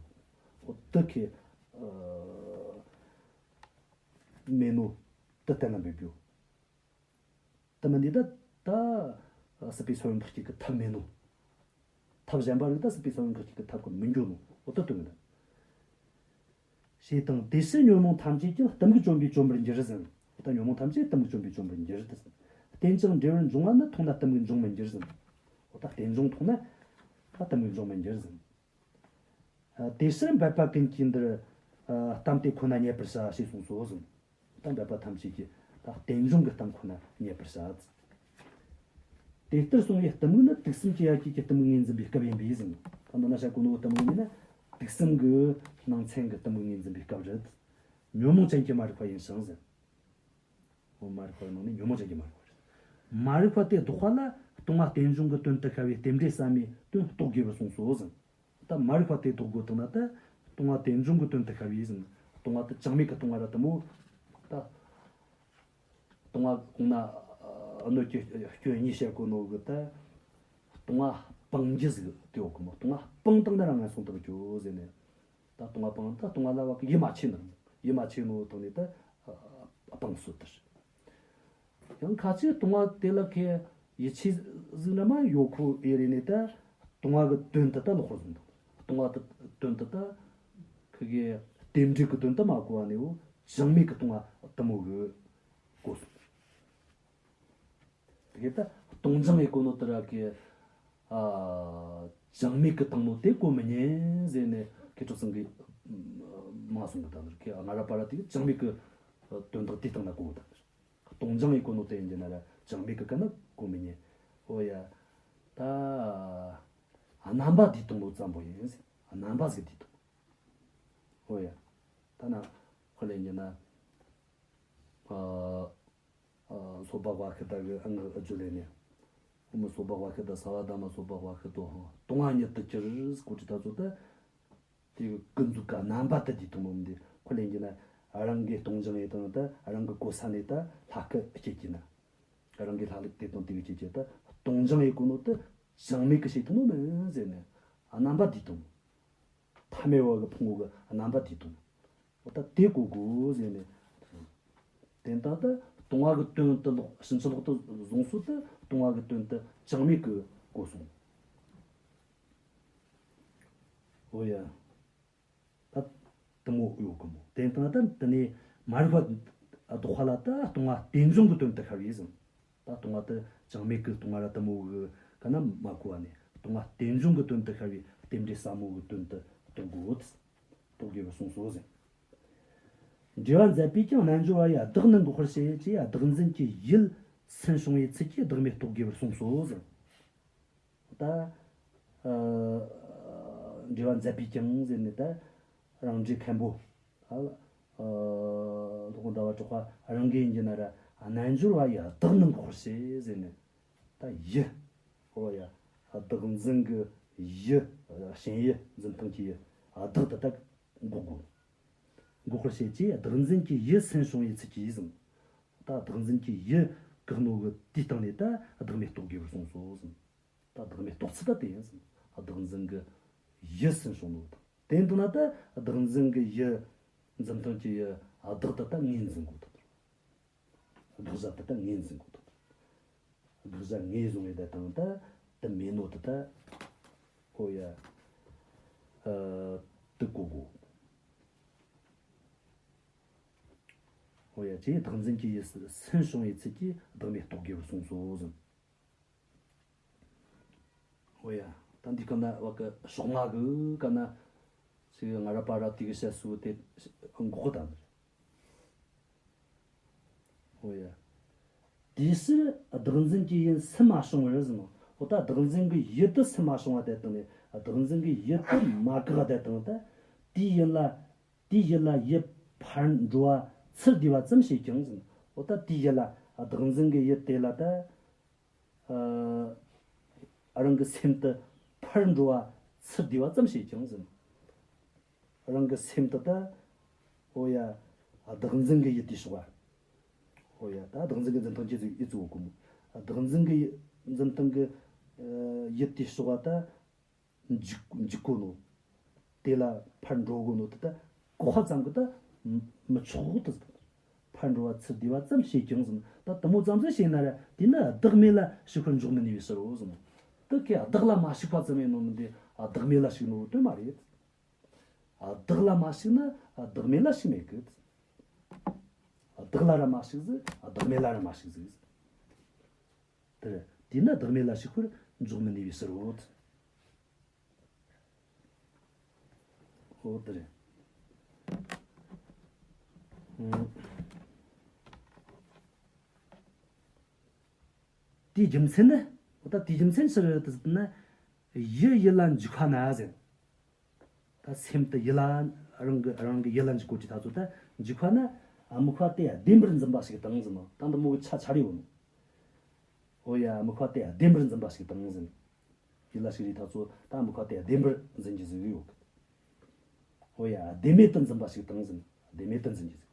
འོ་དེ་ཁའི་མེད་ནོ་དེ་གཏན་ལ་འབེབས་རྒྱུ། དེ་མིན་དེ་ད་ད་སྲིད་པའི་ས་བོན་འགག་བྱེད་ཀྱི་ཐབས་མེད་ནོ། ཐབས་གཞན་པ་རིགས་ད་སྲིད་པའི་ས་བོན་འགག་བྱེད་ཀྱི་ཐབས་ཀྱི་མི་འགྱུར་ནོ། འོ་ད་དོན་དུ། ཞེས་དང་དེ་ཕྱིར་ཉོན་མོངས་ཐམས་ཅད་ཀྱང་གཏི་མུག་བཅོམ་པས་བཅོམ་པར་འགྱུར་ཟེར། འོ་ད་ཉོན་མོངས་ཐམས་ཅད་གཏི་མུག་བཅོམ་པས་བཅོམ་པར་འགྱུར་ཏེ། རྟེན་ཅིང་འབྲེལ་བར་འབྱུང་བ་ནི་མཐོང་ན་གཏི་མུག་འབྱུང་མི་འགྱུར་ཟེར། འོ་ད་རྟེན་འབྱུང་མཐོང་ན་ད་གཏི་མུག་འབྱུང་མི་འགྱུར་ཟེར། དེ་ཕྱིར་འབད་པ་ཀུན་གྱིས་འདིར། གཏམ་དེ་ཁོ་ན་རྙེད་པར་བྱ་ཞེས་གསུངས་སོ་ཟེར། ད་འབད་པ་ཐམས་ཅད་ཀྱིས་ད་རྟེན་འབྱུང་གི་གཏམ་ཁོ་ན་རྙེད་པར་བྱ། དེ་ལྟར་གསུངས་པའི་གཏི་མུག་ནི་དུག་གསུམ་གྱི་ཡ་གྱལ་གྱི་གཏི་མུག་ངོས་འཛིན་པའི་སྐབས་ཡིན་པས་ཟེར། ད་འདི་ན་བཤད་གོ་ནོ་གཏི་མུག་ཡིན་ན་དུག་གསུམ་གྱི་ནང་ཚན་གྱི་གཏི་མུག་ངོས་འཛིན་པའི་སྐབས་རེད། ཉོན་མོངས་ཅན་གྱི་མ་རིག་པ་ཡིན་ཞིང་ཟེར། འོ་མ་རིག་པ་ནང་ནས་ཉོན་མོངས་ཅན་གྱི་མ་རིག་པ་རེད། མ་རིག་པ་དེ་ལྡོག་པ་ལ་ལྟུང་བ་རྟེན་འབྱུང་གི་དོན་དུ་ཤར་བའི་རྟེན་འབྲེལ་ཟབ་མོའི་དོན་རྟོགས་དགོས་པར་གསུངས་སོ་ཟེར། ད་མ་རིག་པ་དེ་ལྡོག་དགོས་བཏང་ན་ད་ལྟུང་བ་རྟེན་འབྱུང་གི་དོན་དུ་ཤར་བའི་ཟེར། ལྟུང་བ་དེ་ཅང་མེད་ཀྱི་ལྟུང་བ་ར་དེ་མོ། ད་ལྟུང་བ་གོང་ན་ཨ་སྣོད་ཀྱི་སྐྱོན་གཉིས་བཤད་གོ་ནོ་གི་ད་ལྟུང་བ་སྤང་རྒྱུ་ཟིག་དེ་ཡོད་གི་མོ། ལྟུང་བ་སྤངས་བཏང་ན་རང་ངན་སོང་དུ་འགྱོ་ཟེར་ནས། ད་ལྟུང་བ་སྤངས། ད་ལྟུང་བ་ལ་བ་གི་ཡིད་མ་ཆེས་ནོ། ཡིད་མ་ཆེས་ནོ་དང་ནི་ད་སྤངས་སོ་དེར། ཡང་ཁ་ཅིག་ལྟུང་བ་དེ་ལ་ཁའི་ཡིད་ཆེས་ཟིག་ན་མ་ཡོད་ཁོ་ཨེ་རེད་ནས། ད་ལྟུང་བ་གི་དོན་དུ་ད་ལོག་པར་བཟུང་དང་། ལྟུང་བ་དོན་དུ་ད་ཁི་གི་རྟེན་འབྲེལ་གི་དོན་དུ་མ་གོ་བ་ནས། འོ་ཅང་མེད་གི་ལྟུང་བ་དུ་མོ་གི་གོ་སོང་། དེ་གི་ད་ལྟུང་ཅང་ཡེ་གོ་ནོ་དེ་ར་གི། ཨ། ཅང་མེད་གི་བཏང་ནོ་དེ་གོ་མི་ཉན་ཟེར་ནས་ཁི་ཁྲོ་ཚང་གི་མ་གསུང་གི། ད་ནི་ཁི་ང་ར་པ་ར་དེ་གི་ཅང་མེད་གི་དོན་དག་དེ་བཏང་ན་གོ་ད་ནི། ལྟུང་ཅང་ཡེ་གོ་ནོ་དེ་ཡིན་གྱི་ན་ར་ཅང་མེད་གི་ག་ན་གོ་མི་ཉན། འོ་ཡ། ད་རྣམ་པ་དེ་བཏང་ནོ་ཙམ་པོ་ཡིན་ཟེར། རྣམ་པ་ཟིག་དེ་བཏང་། འོ་ཡ། ད་ན་ཁོ་ལེན་གྱི་ན། ཨ། ཨ། སོ་པ་བ་ཤི་ད་གི་ཨང་གི་ཨ་ཇུ་ལེ་ནས། ཨོ་མི་སོ་པ་བ་ཤི་ད་ས་བ་ད་མ་སོ་པ་བ་ཤི་དོ་ཧང་ལྟུང་བ་ཉིད་དུ་གྱུར་སྐོར་གྱི་ད་ཚོ་ད། དེ་གི་ཀུན་རྫོབ་ཀ་རྣམ་པ་དེ་དེ་དང་མོ་འདི་ཁོ་ལེན་གྱི་ན། རང་གི་ལྟུང་ཅང་ཡེ་དང་ད་རང་གི་གོ་ས་ནས་ད་ལྷ་སྐུ་སྐྱེད་ཀྱི་ན། རང་གི་ལྷ་ལུགས་དེ་དང་དེ་གི་སྐྱེད་ཀྱི་ད་ལྟུང་ཅང་ཡེ་གོ་ནོ་ད་ཅང་མེད་གི་བྱེད་དང་མོ་མིན་ཟེར་ནས། རྣམ་པ་དེ་དང་། ཐ་མལ་བ་གི་ཕུང་པོ་གི་རྣམ་པ་དེ་དང་། འོ་ད་དེ་གོ་དགོས་ཟེར་ནས། དེ་ལྟར་ད་ལྟུང་བ་གི་དོན་དུ་ལོག་ཕྱིན་ཅི་ལོག་ཏུ་བཟུང་སྲོལ་དུ་ལྟུང་བ་གི་དོན་དུ་ཅང་མེད་གི་གོ་སོང་། འོ་ཡ། ད་དུ་མོ་ཡོད་གི་མོ། དེ་ལྟར་ད་དེ་ནས་མ་རིག་པ་ལྡོག་པ་ལ་ད་ལྟུང་བ་རྟེན་འབྱུང་གི་དོན་དུ་ཤར་བས་ཟེར། ད་ལྟུང་བ་དེ་ཅང་མེད་གི་ལྟུང་བ་ར་དུ་མོ་གི་ག་ན་མ་གོ་བ་ནས། ལྟུང་བ་རྟེན་འབྱུང་གི་དོན་དུ་ཤར་བའི་རྟེན་འབྲེལ་ཟབ་མོ་གི་དོན་དུ་རྟོགས་དགོས། རྟོགས་དགོས་པར་གསུངས་སོ་ཟེར། འགྲེལ་པ་མཛད་པས་ཀྱང་རྣལ་འབྱོར་པ་ཡི་བདག་ནི་འགོག་པར་བྱེད་ཅེས་བདག་འཛིན་གྱི་ཡུལ་སུན་བྱུང་བའི་ཚུལ་གྱིས་བདག་མེད་རྟོགས་དགོས་པར་གསུངས་སོ་ཟེར། ད། ཨ། འགྲེལ་པ་མཛད་པས་ཀྱང་ཟེར་ནས་ད། རང་འགྲེལ་མཁན་པོ། ཨ། ཨ། སློབ་དཔོན་ཟླ་བ་གྲགས་པ་རང་གིས་ཡིན་གྱི་ན་ར་རྣལ་འབྱོར་པ་ཡི་བདག་ནི་འགོག་པར་བྱེད་ཟེར་ནས། ད་ཡུལ། འོ་ཡ། བདག་འཛིན་གྱི་ཡུལ། ཞེན་ཡུལ། འཛིན་སྟངས་ཀྱི་ཡུལ། བདག་དེ་དག་འགོག་དགོས། འགོག་པར་བྱེད་ཅེས་བདག་འཛིན་གྱི་ཡུལ་སུན་བྱུང་བའི་ཚུལ་གྱིས་ཟེར། ད་བདག་འཛིན་གྱི་ཡུལ་བཀག་ནོ་གི་དེའི་སྟེང་ནས་ད་བདག་མེད་རྟོགས་དགོས་པར་གསུངས་སོ་ཟེར། ད་བདག་མེད་རྟོགས་ཚུལ་ད་དེ་ཡིན་ཟེར། བདག་འཛིན་གྱི་ཡུལ་སུན་བྱུང་ནོ་དང་། དེ་འདི་ན་ད་བདག་འཛིན་གྱི་ཡུལ། འཛིན་སྟངས་ཀྱི་ཡུལ། བདག་དེ་ད་ངོས་འཛིན་དགོས་དང་། དགག་བྱ་དེ་ད་ངོས་འཛིན་དགོས་དང་། དགག་བྱ་ངོས་བཟུང་བའི་དེ་དང་ད་དེ་མེད་ནོ་དེ་ད། ཨོ་ཡ། ཨ། དེ་གོ་དགོས། ཨོ་ཡ། ཅེས་བདག་འཛིན་གྱི་ཡུལ་སུན་བྱུང་བའི་ཚུལ་གྱིས་བདག་མེད་རྟོགས་དགོས་པར་གསུངས་སོ་ཟེར། ཨོ་ཡ། ད་འདི་ག་ན་བ་གི་ཕྱོགས་སྔ་གི་ག་ན་ཅིག་ང་ར་པ་ར་དེ་གི་བཤད་སྲོལ་དེ་འགོག་གི་ད་ནི། ཨོ་ཡ། དེ་ཕྱིར་བདག་འཛིན་གྱི་ཡུལ་སུན་མ་བྱུང་བར་ཟེར་ནོ། འོ་ད་བདག་འཛིན་གྱི་ཡུལ་དུ་སུ་མ་བྱུང་བ་དེ་དང་ནི། བདག་འཛིན་གྱི་ཡུལ་དུ་མ་བཀག་པ་དེ་དང་ད། དེའི་ཡུལ་ལ། དེའི་ཡུལ་ལ་ཡུལ་ཕར་འགྲོ་བ་ཚུར་བསྡུས་པ་ཙམ་བྱེད་ཀྱང་ཟེར། འོ་ད་དེའི་ཡུལ་ལ་བདག་འཛིན་གྱི་ཡུལ་དེ་ལ་ད། ཨ། རང་གི་སེམས་དེ་ཕར་འགྲོ་བ་ཚུར་བསྡུས་པ་ཙམ་བྱེད་ཀྱང་ཟེར། རང་གི་སེམས་དེ་ད། འོ་ཡ། བདག་འཛིན་གྱི་ཡུལ་དེའི་ཕྱོགས་པ། འོ་ཡ། ད་བདག་འཛིན་གྱི་འཛིན་སྟངས་ཅི་ཟིག་ཨེ་ཙི་འོ་གོ་མོ། བདག་འཛིན་གྱི་འཛིན་སྟངས་ཀྱི། ཨ། ཡུལ་དེའི་ཕྱོགས་པ་ད། འཇུག་འཇུག་གོ་ནོ། དེ་ལ་ཕར་འགྲོ་གོ་ནོ་དེ་ད་ལྐོག་པ་ཙམ་གྱི་ད་མི་ཆོག་ཏུ་ཟེར། ཕར་འགྲོ་བ་ཚུར་བསྡུས་པ་ཙམ་བྱེད་ཀྱང་ཟེར། ད་དེ་མོ་ཙམ་ཟིག་བྱས་ན་ར་དེས་ན་བདག་མེད་ལ་ཞུགས་པར་འཇོག་མི་ནུས་པའི་ཕྱིར་རོ་ཟེར། དེ་གི་བདག་ལ་མ་ཞུགས་པ་ཙམ་ཡིན་ནོ་མིན་ཏེ། བདག་མེད་ལ་ཞུགས་ནོ་དོན་མ་རེད། བདག་ལ་མ་ཞུགས་ན་བདག་མེད་ལ་ཞུགས་མེད་གི། བདག་ལ་ར་མ་ཞུགས་ཟིག། བདག་མེད་ལ་ར་མ་ཞུགས་ཟིག། དེར་དེས་ན་བདག་མེད་ལ་ཞུགས་པར་འཇོག་མི་ནུས་པའི་ཕྱིར་རོ། འོ་དེ་རེད། ཨང་། དེའི་རྒྱུ་མཚན་ནི། འོ་ད་དེའི་རྒྱུ་མཚན་ཕྱིར་དུ་ཟེར་ན། ཡུལ་ཡུལ་ལ་འཇུག་པ་ན་ཟེར། ད་སེམས་དེ་ཡུལ་ལ། རང་གི་རང་གི་ཡུལ་ལ་འཇུག་གོ་དུས་ད་ཚོ་ད་འཇུག་པ་ན། དམིགས་པ་དེ་བདེན་པར་འཛིན་པ་ཞིག་དང་ཟེར་ནོ། ད་འདི་མོ་གི་ཆ་ཆ་རེ་ཡོད་ནོ། འོ་ཡ། དམིགས་པ་དེ་བདེན་པར་འཛིན་པ་ཞིག་དང་ཟེར། ཡུལ་ལ་ཞུགས་རིགས་ད་ཚོ་ད་དམིགས་པ་དེ་བདེན་པར་འཛིན་རྒྱུ་ཟིག་ཡོད་གི། འོ་ཡ། བདེན་མེད་དུ་འཛིན་པ་ཞིག་དང་ཟེར། བདེན་མེད་དུ་འཛིན་རྒྱུ་ཟིག།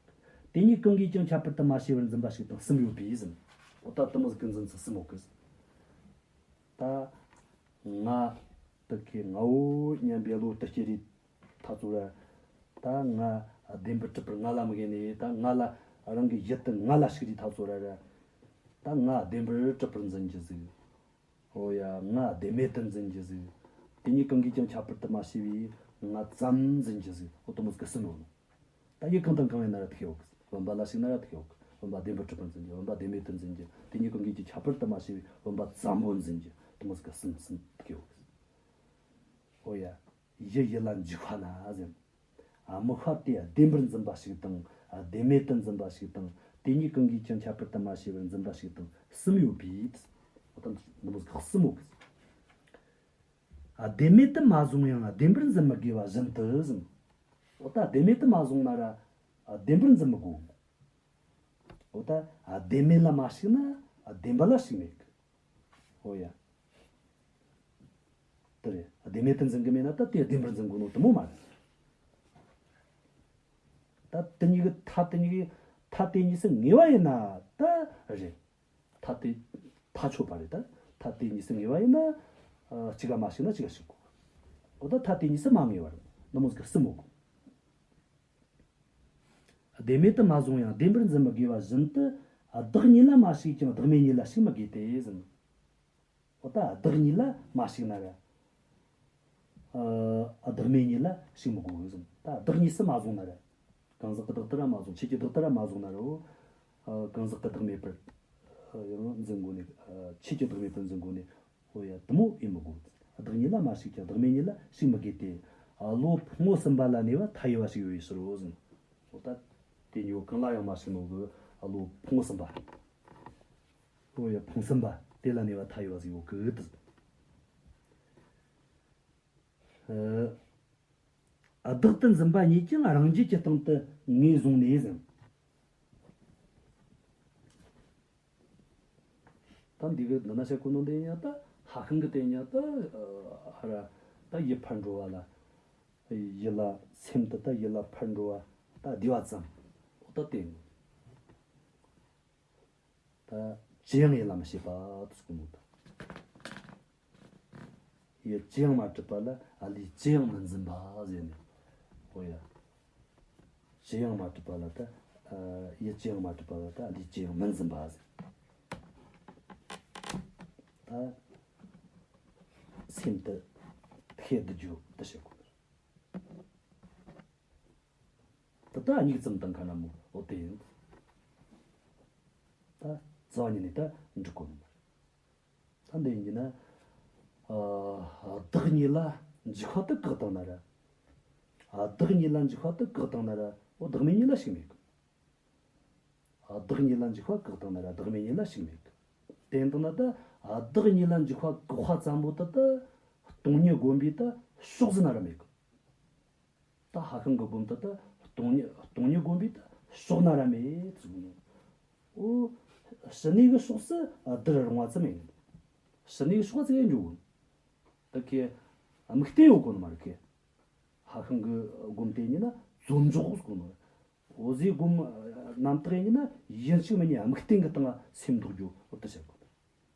དེ་གཉིས་གང་གིས་ཀྱང་ཁྱད་པར་དུ་མ་ཕྱེ་བར་འཛིན་པ་ཞིག་དང་གསུམ་ཡོད་པས་ཟེར། འོ་ད་དེ་མོ་ཟིག་གི་འཛིན་ཚུལ་གསུམ་ཡོད་གི་ཟེར། ད་ང་དེ་གི་ངའོ་སྙམ་པའི་བློ་དེ་སྐྱེ་རིགས་ད་ཚོ་ར། ད་ང་བདེན་པར་གྲུབ་པར་ང་ལ་དམིགས་ནས། ད་ང་ལ་རང་གི་ཡུལ་དེ་ང་ལ་ཞུགས་རིགས་ད་ཚོ་ར་ར། ད་ང་བདེན་པར་གྲུབ་པར་འཛིན་རྒྱུ་ཟིག། འོ་ཡ། ང་བདེན་མེད་དུ་འཛིན་རྒྱུ་ཟིག། དེ་གཉིས་གང་གིས་ཀྱང་ཁྱད་པར་དུ་མ་ཕྱེ་བའི་ང་ཙམ་འཛིན་རྒྱུ་ཟིག། འོ་དེ་མོ་ཟིག་གསུམ་ཡོད་ནོ། ད་ཡུལ་གང་དང་གང་ཡིན་ན་ར་དེ་ཡོད་གི། བུམ་པ་ལ་ཞུགས་ན་ར་དེ་ཡོད་གི། བུམ་པ་བདེན་པར་གྲུབ་པར་འཛིན་རྒྱུ། བུམ་པ་བདེན་མེད་དུ་འཛིན་རྒྱུ། དེ་གཉིས་གང་གིས་ཀྱང་ཁྱད་པར་དུ་མ་ཕྱེ་བའི་བུམ་པ་ཙམ་པོ་འཛིན་རྒྱུ། དེ་མོ་ཟིག་གསུམ་གསུམ་དེ་ཡོད་གི། འོ་ཡ། ཡུལ་ཡུལ་ལ་འཇུག་པ་ན་ཟེར། དམིགས་པ་དེ་བདེན་པར་འཛིན་པ་ཞིག་དང་། བདེན་མེད་དུ་འཛིན་པ་ཞིག་དང་། དེ་གཉིས་གང་གིས་ཀྱང་ཁྱད་པར་དུ་མ་ཕྱེ་བར་འཛིན་པ་ཞིག་དང་གསུམ་ཡོད་པས། འོ་ད་འདི་མོ་ཟིག་གསུམ་ཡོད་གི། བདེན་མེད་དུ་མ་བཟུང་ཡང་བདེན་པར་འཛིན་མི་དགོས་པ་བཞིན་དུ་ཟེར། འོ་ད་བདེན་མེད་དུ་མ་བཟུང་ན་ར་བདེན་པར་འཛིན་མི་དགོས། འོ་ད་བདེན་མེད་ལ་མ་ཞུགས་ན་བདེན་པ་ལ་ཞུགས་མེད་གི། འོ་ཡ། དེ་རེད། བདེན་མེད་དུ་འཛིན་གི་མེད་ན་ད་དེ་བདེན་པར་འཛིན་དགོས་ནོ་དེ་མོ་མ་རེད། ད་དེ་གཉིས་ཀྱི་མཐའ་དེ་གཉིས་ཀྱི་མཐའ་དེ་གཉིས་སུ་ངེས་པ་ཡིན་ན་ད་རེད། མཐའ་དེ་མཐའ་ཆོད་པ་རེད། ད་མཐའ་དེ་གཉིས་སུ་ངེས་པ་ཡིན་ན། ཨ། གཅིག་ག་མ་ཞུགས་ན་གཅིག་ག་ཞུགས་དགོས། འོ་ད་མཐའ་དེ་གཉིས་སུ་མ་ངེས་པ་རེད། འདི་མོ་ཟིག་གསུམ་ཡོད་གི། བདེན་མེད་དུ་མ་བཟུང་ཡང་བདེན་པར་འཛིན་མི་དགོས་པ་བཞིན་དུ། བདག་གཉིས་ལ་མ་ཞུགས་ཀྱང་བདག་མེད་གཉིས་ལ་ཞུགས་མི་དགོས་ཏེ་ཟེར། འོ་ད་བདག་གཉིས་ལ་མ་ཞུགས་ན་ར། ཨ། བདག་མེད་གཉིས་ལ་ཞུགས་མི་དགོས་ཟེར། ད་བདག་གཉིས་སུ་མ་བཟུང་ན་ར། གང་ཟག་གི་བདག་ཏུ་ར་མ་བཟུང་། ཆོས་ཀྱི་བདག་ཏུ་ར་མ་བཟུང་ན་ར། ཨ། གང་ཟག་གི་བདག་མེད་པར་ཡང་འཛིན་དགོས་ནས། ཨ། ཆོས་ཀྱི་བདག་མེད་པར་འཛིན་དགོས་ནས། འོ་ཡ། དེ་མོ་ཨེ་མི་དགོས། བདག་གཉིས་ལ་མ་ཞུགས་ཀྱང་བདག་མེད་གཉིས་ལ་ཞུགས་མི་དགོས་ཏེ། ཨ། བློ་ཕུང་པོ་གསུམ་པ་ལ་གནས་པ་མཐའ་ཡས་པ་ཞིག་ཡོད་པའི་ཕྱིར་རོ་ཟེར། འོ་ད་དེ་གཉིས་པོ་གང་ལ་ཡང་མ་ཞུགས་ནོ་གི། ཨ། བློ་ཕུང་པོ་གསུམ་པ། འོ་ཡ། ཕུང་གསུམ་པ་དེ་ལ་གནས་པ་མཐའ་ཡས་པ་ཞིག་ཡོད་གི་ཏི། ཨ། ཨ། བདག་ཏུ་འཛིན་པ་ཉིད་ཀྱང་རང་རྒྱུད་ཀྱི་སྟེང་དུ་ངོས་བཟུང་ནས་ཟེར། ད་འདི་གི་འདི་ན་བཤད་གོ་ནོ་འདི་ཡིན་ཡང་ད་ཧྭ་ཤང་གི་དེ་ཡིན་ཡང་ད། ཨ། ཧ་ར། ད་ཡུལ་ཕར་འགྲོ་བ་ལ། ཡུལ་ལ་སེམས་དེ་ད་ཡུལ་ལ་ཕར་འགྲོ་བ་ད་བསྡུས་པ་ཙམ། འོ་ད་དེ་ཡིན། ད་ཅི་ཡང་ཡིད་ལ་མི་བྱེད་པ་དེ་གསུངས་ནོ་ད། ཡུལ་ཅི་ཡང་མ་གྲུབ་པ་ལ་ཨ་ལས་ཅི་ཡང་མི་འཛིན་པ་ཟེར་ནས། འོ་ཡ། ཅི་ཡང་མ་གྲུབ་པ་ལ་ད། ཨ། ཡུལ་ཅི་ཡང་མ་གྲུབ་པ་ལ་ད་ཨ་ལས་ཅི་ཡང་མི་འཛིན་པ་ཟེར། ད་སེམས་དེ་ཐེར་བསྡུ་རྒྱུ་དེ་བྱེད་དགོས། དེ་ད་གཉིས་ཙམ་དང་ཁ་ན་མོ། འོ་དེ་ཡིན། ད་རྩ་བ་ཉིད་ནས་ད་འགྲིག་གོ་ནི་མ་རེད། ད་འདི་ཡིན་གྱི་ན། ཨ། བདག་གཉིས་ལ་འཇུག་པ་དེ་བཀག་བཏང་ན་ར། ཨ། བདག་གཉིས་ལ་འཇུག་པ་དེ་བཀག་བཏང་ན་ར། འོ་བདག་མེད་གཉིས་ལ་ཞུགས་མེད་གི། ཨ། བདག་གཉིས་ལ་འཇུག་པ་བཀག་བཏང་ན་ར་བདག་མེད་གཉིས་ལ་ཞུགས་མེད་གི། དེ་ཡིན་བཏང་ན་ད། བདག་གཉིས་ལ་འཇུག་པ་བཀག་པ་ཙམ་པོ་དེ་ད་སྟོང་ཉིད་སྒོམ་པའི་ད་ཕྱོགས་ཟིན་ན་ར་མེད་གི། ད་ཧྭ་ཤང་གི་སྒོམ་དེ་ད་སྟོང་ཉིད་སྟོང་ཉིད་སྒོམ་པའི་ད་ཕྱོགས་ན་ར་མེད་ཟེར་གོ་ནོ། ཨོ། ཕྱི་ནས་གི་ཕྱོགས་སུ་བསྡུར་རུང་བ་ཙམ་ཡིན། ཕྱི་ནས་གི་ཕྱོགས་ཙམ་ཡིན་འགྲོ་གོ། ད་ཁེ་དམིགས་རྟེན་ཡོད་གོ་ནི་མ་རེད་ཁེ། ཧྭ་ཤང་གི་སྒོམ་དེ་ཡིན་ན་རྫོབ་འཇོག་ཟེར་གོ་ནོ། འོ་ཟེ་སྒོམ་རྣམ་དག་ཡིན་ན་ཡིན་གཅིག་མིན་གཉིས་དམིགས་རྟེན་གི་སྟེང་ལ་སེམས་འདོགས་རྒྱུ་འོ་དེ་བྱེད་དགོས།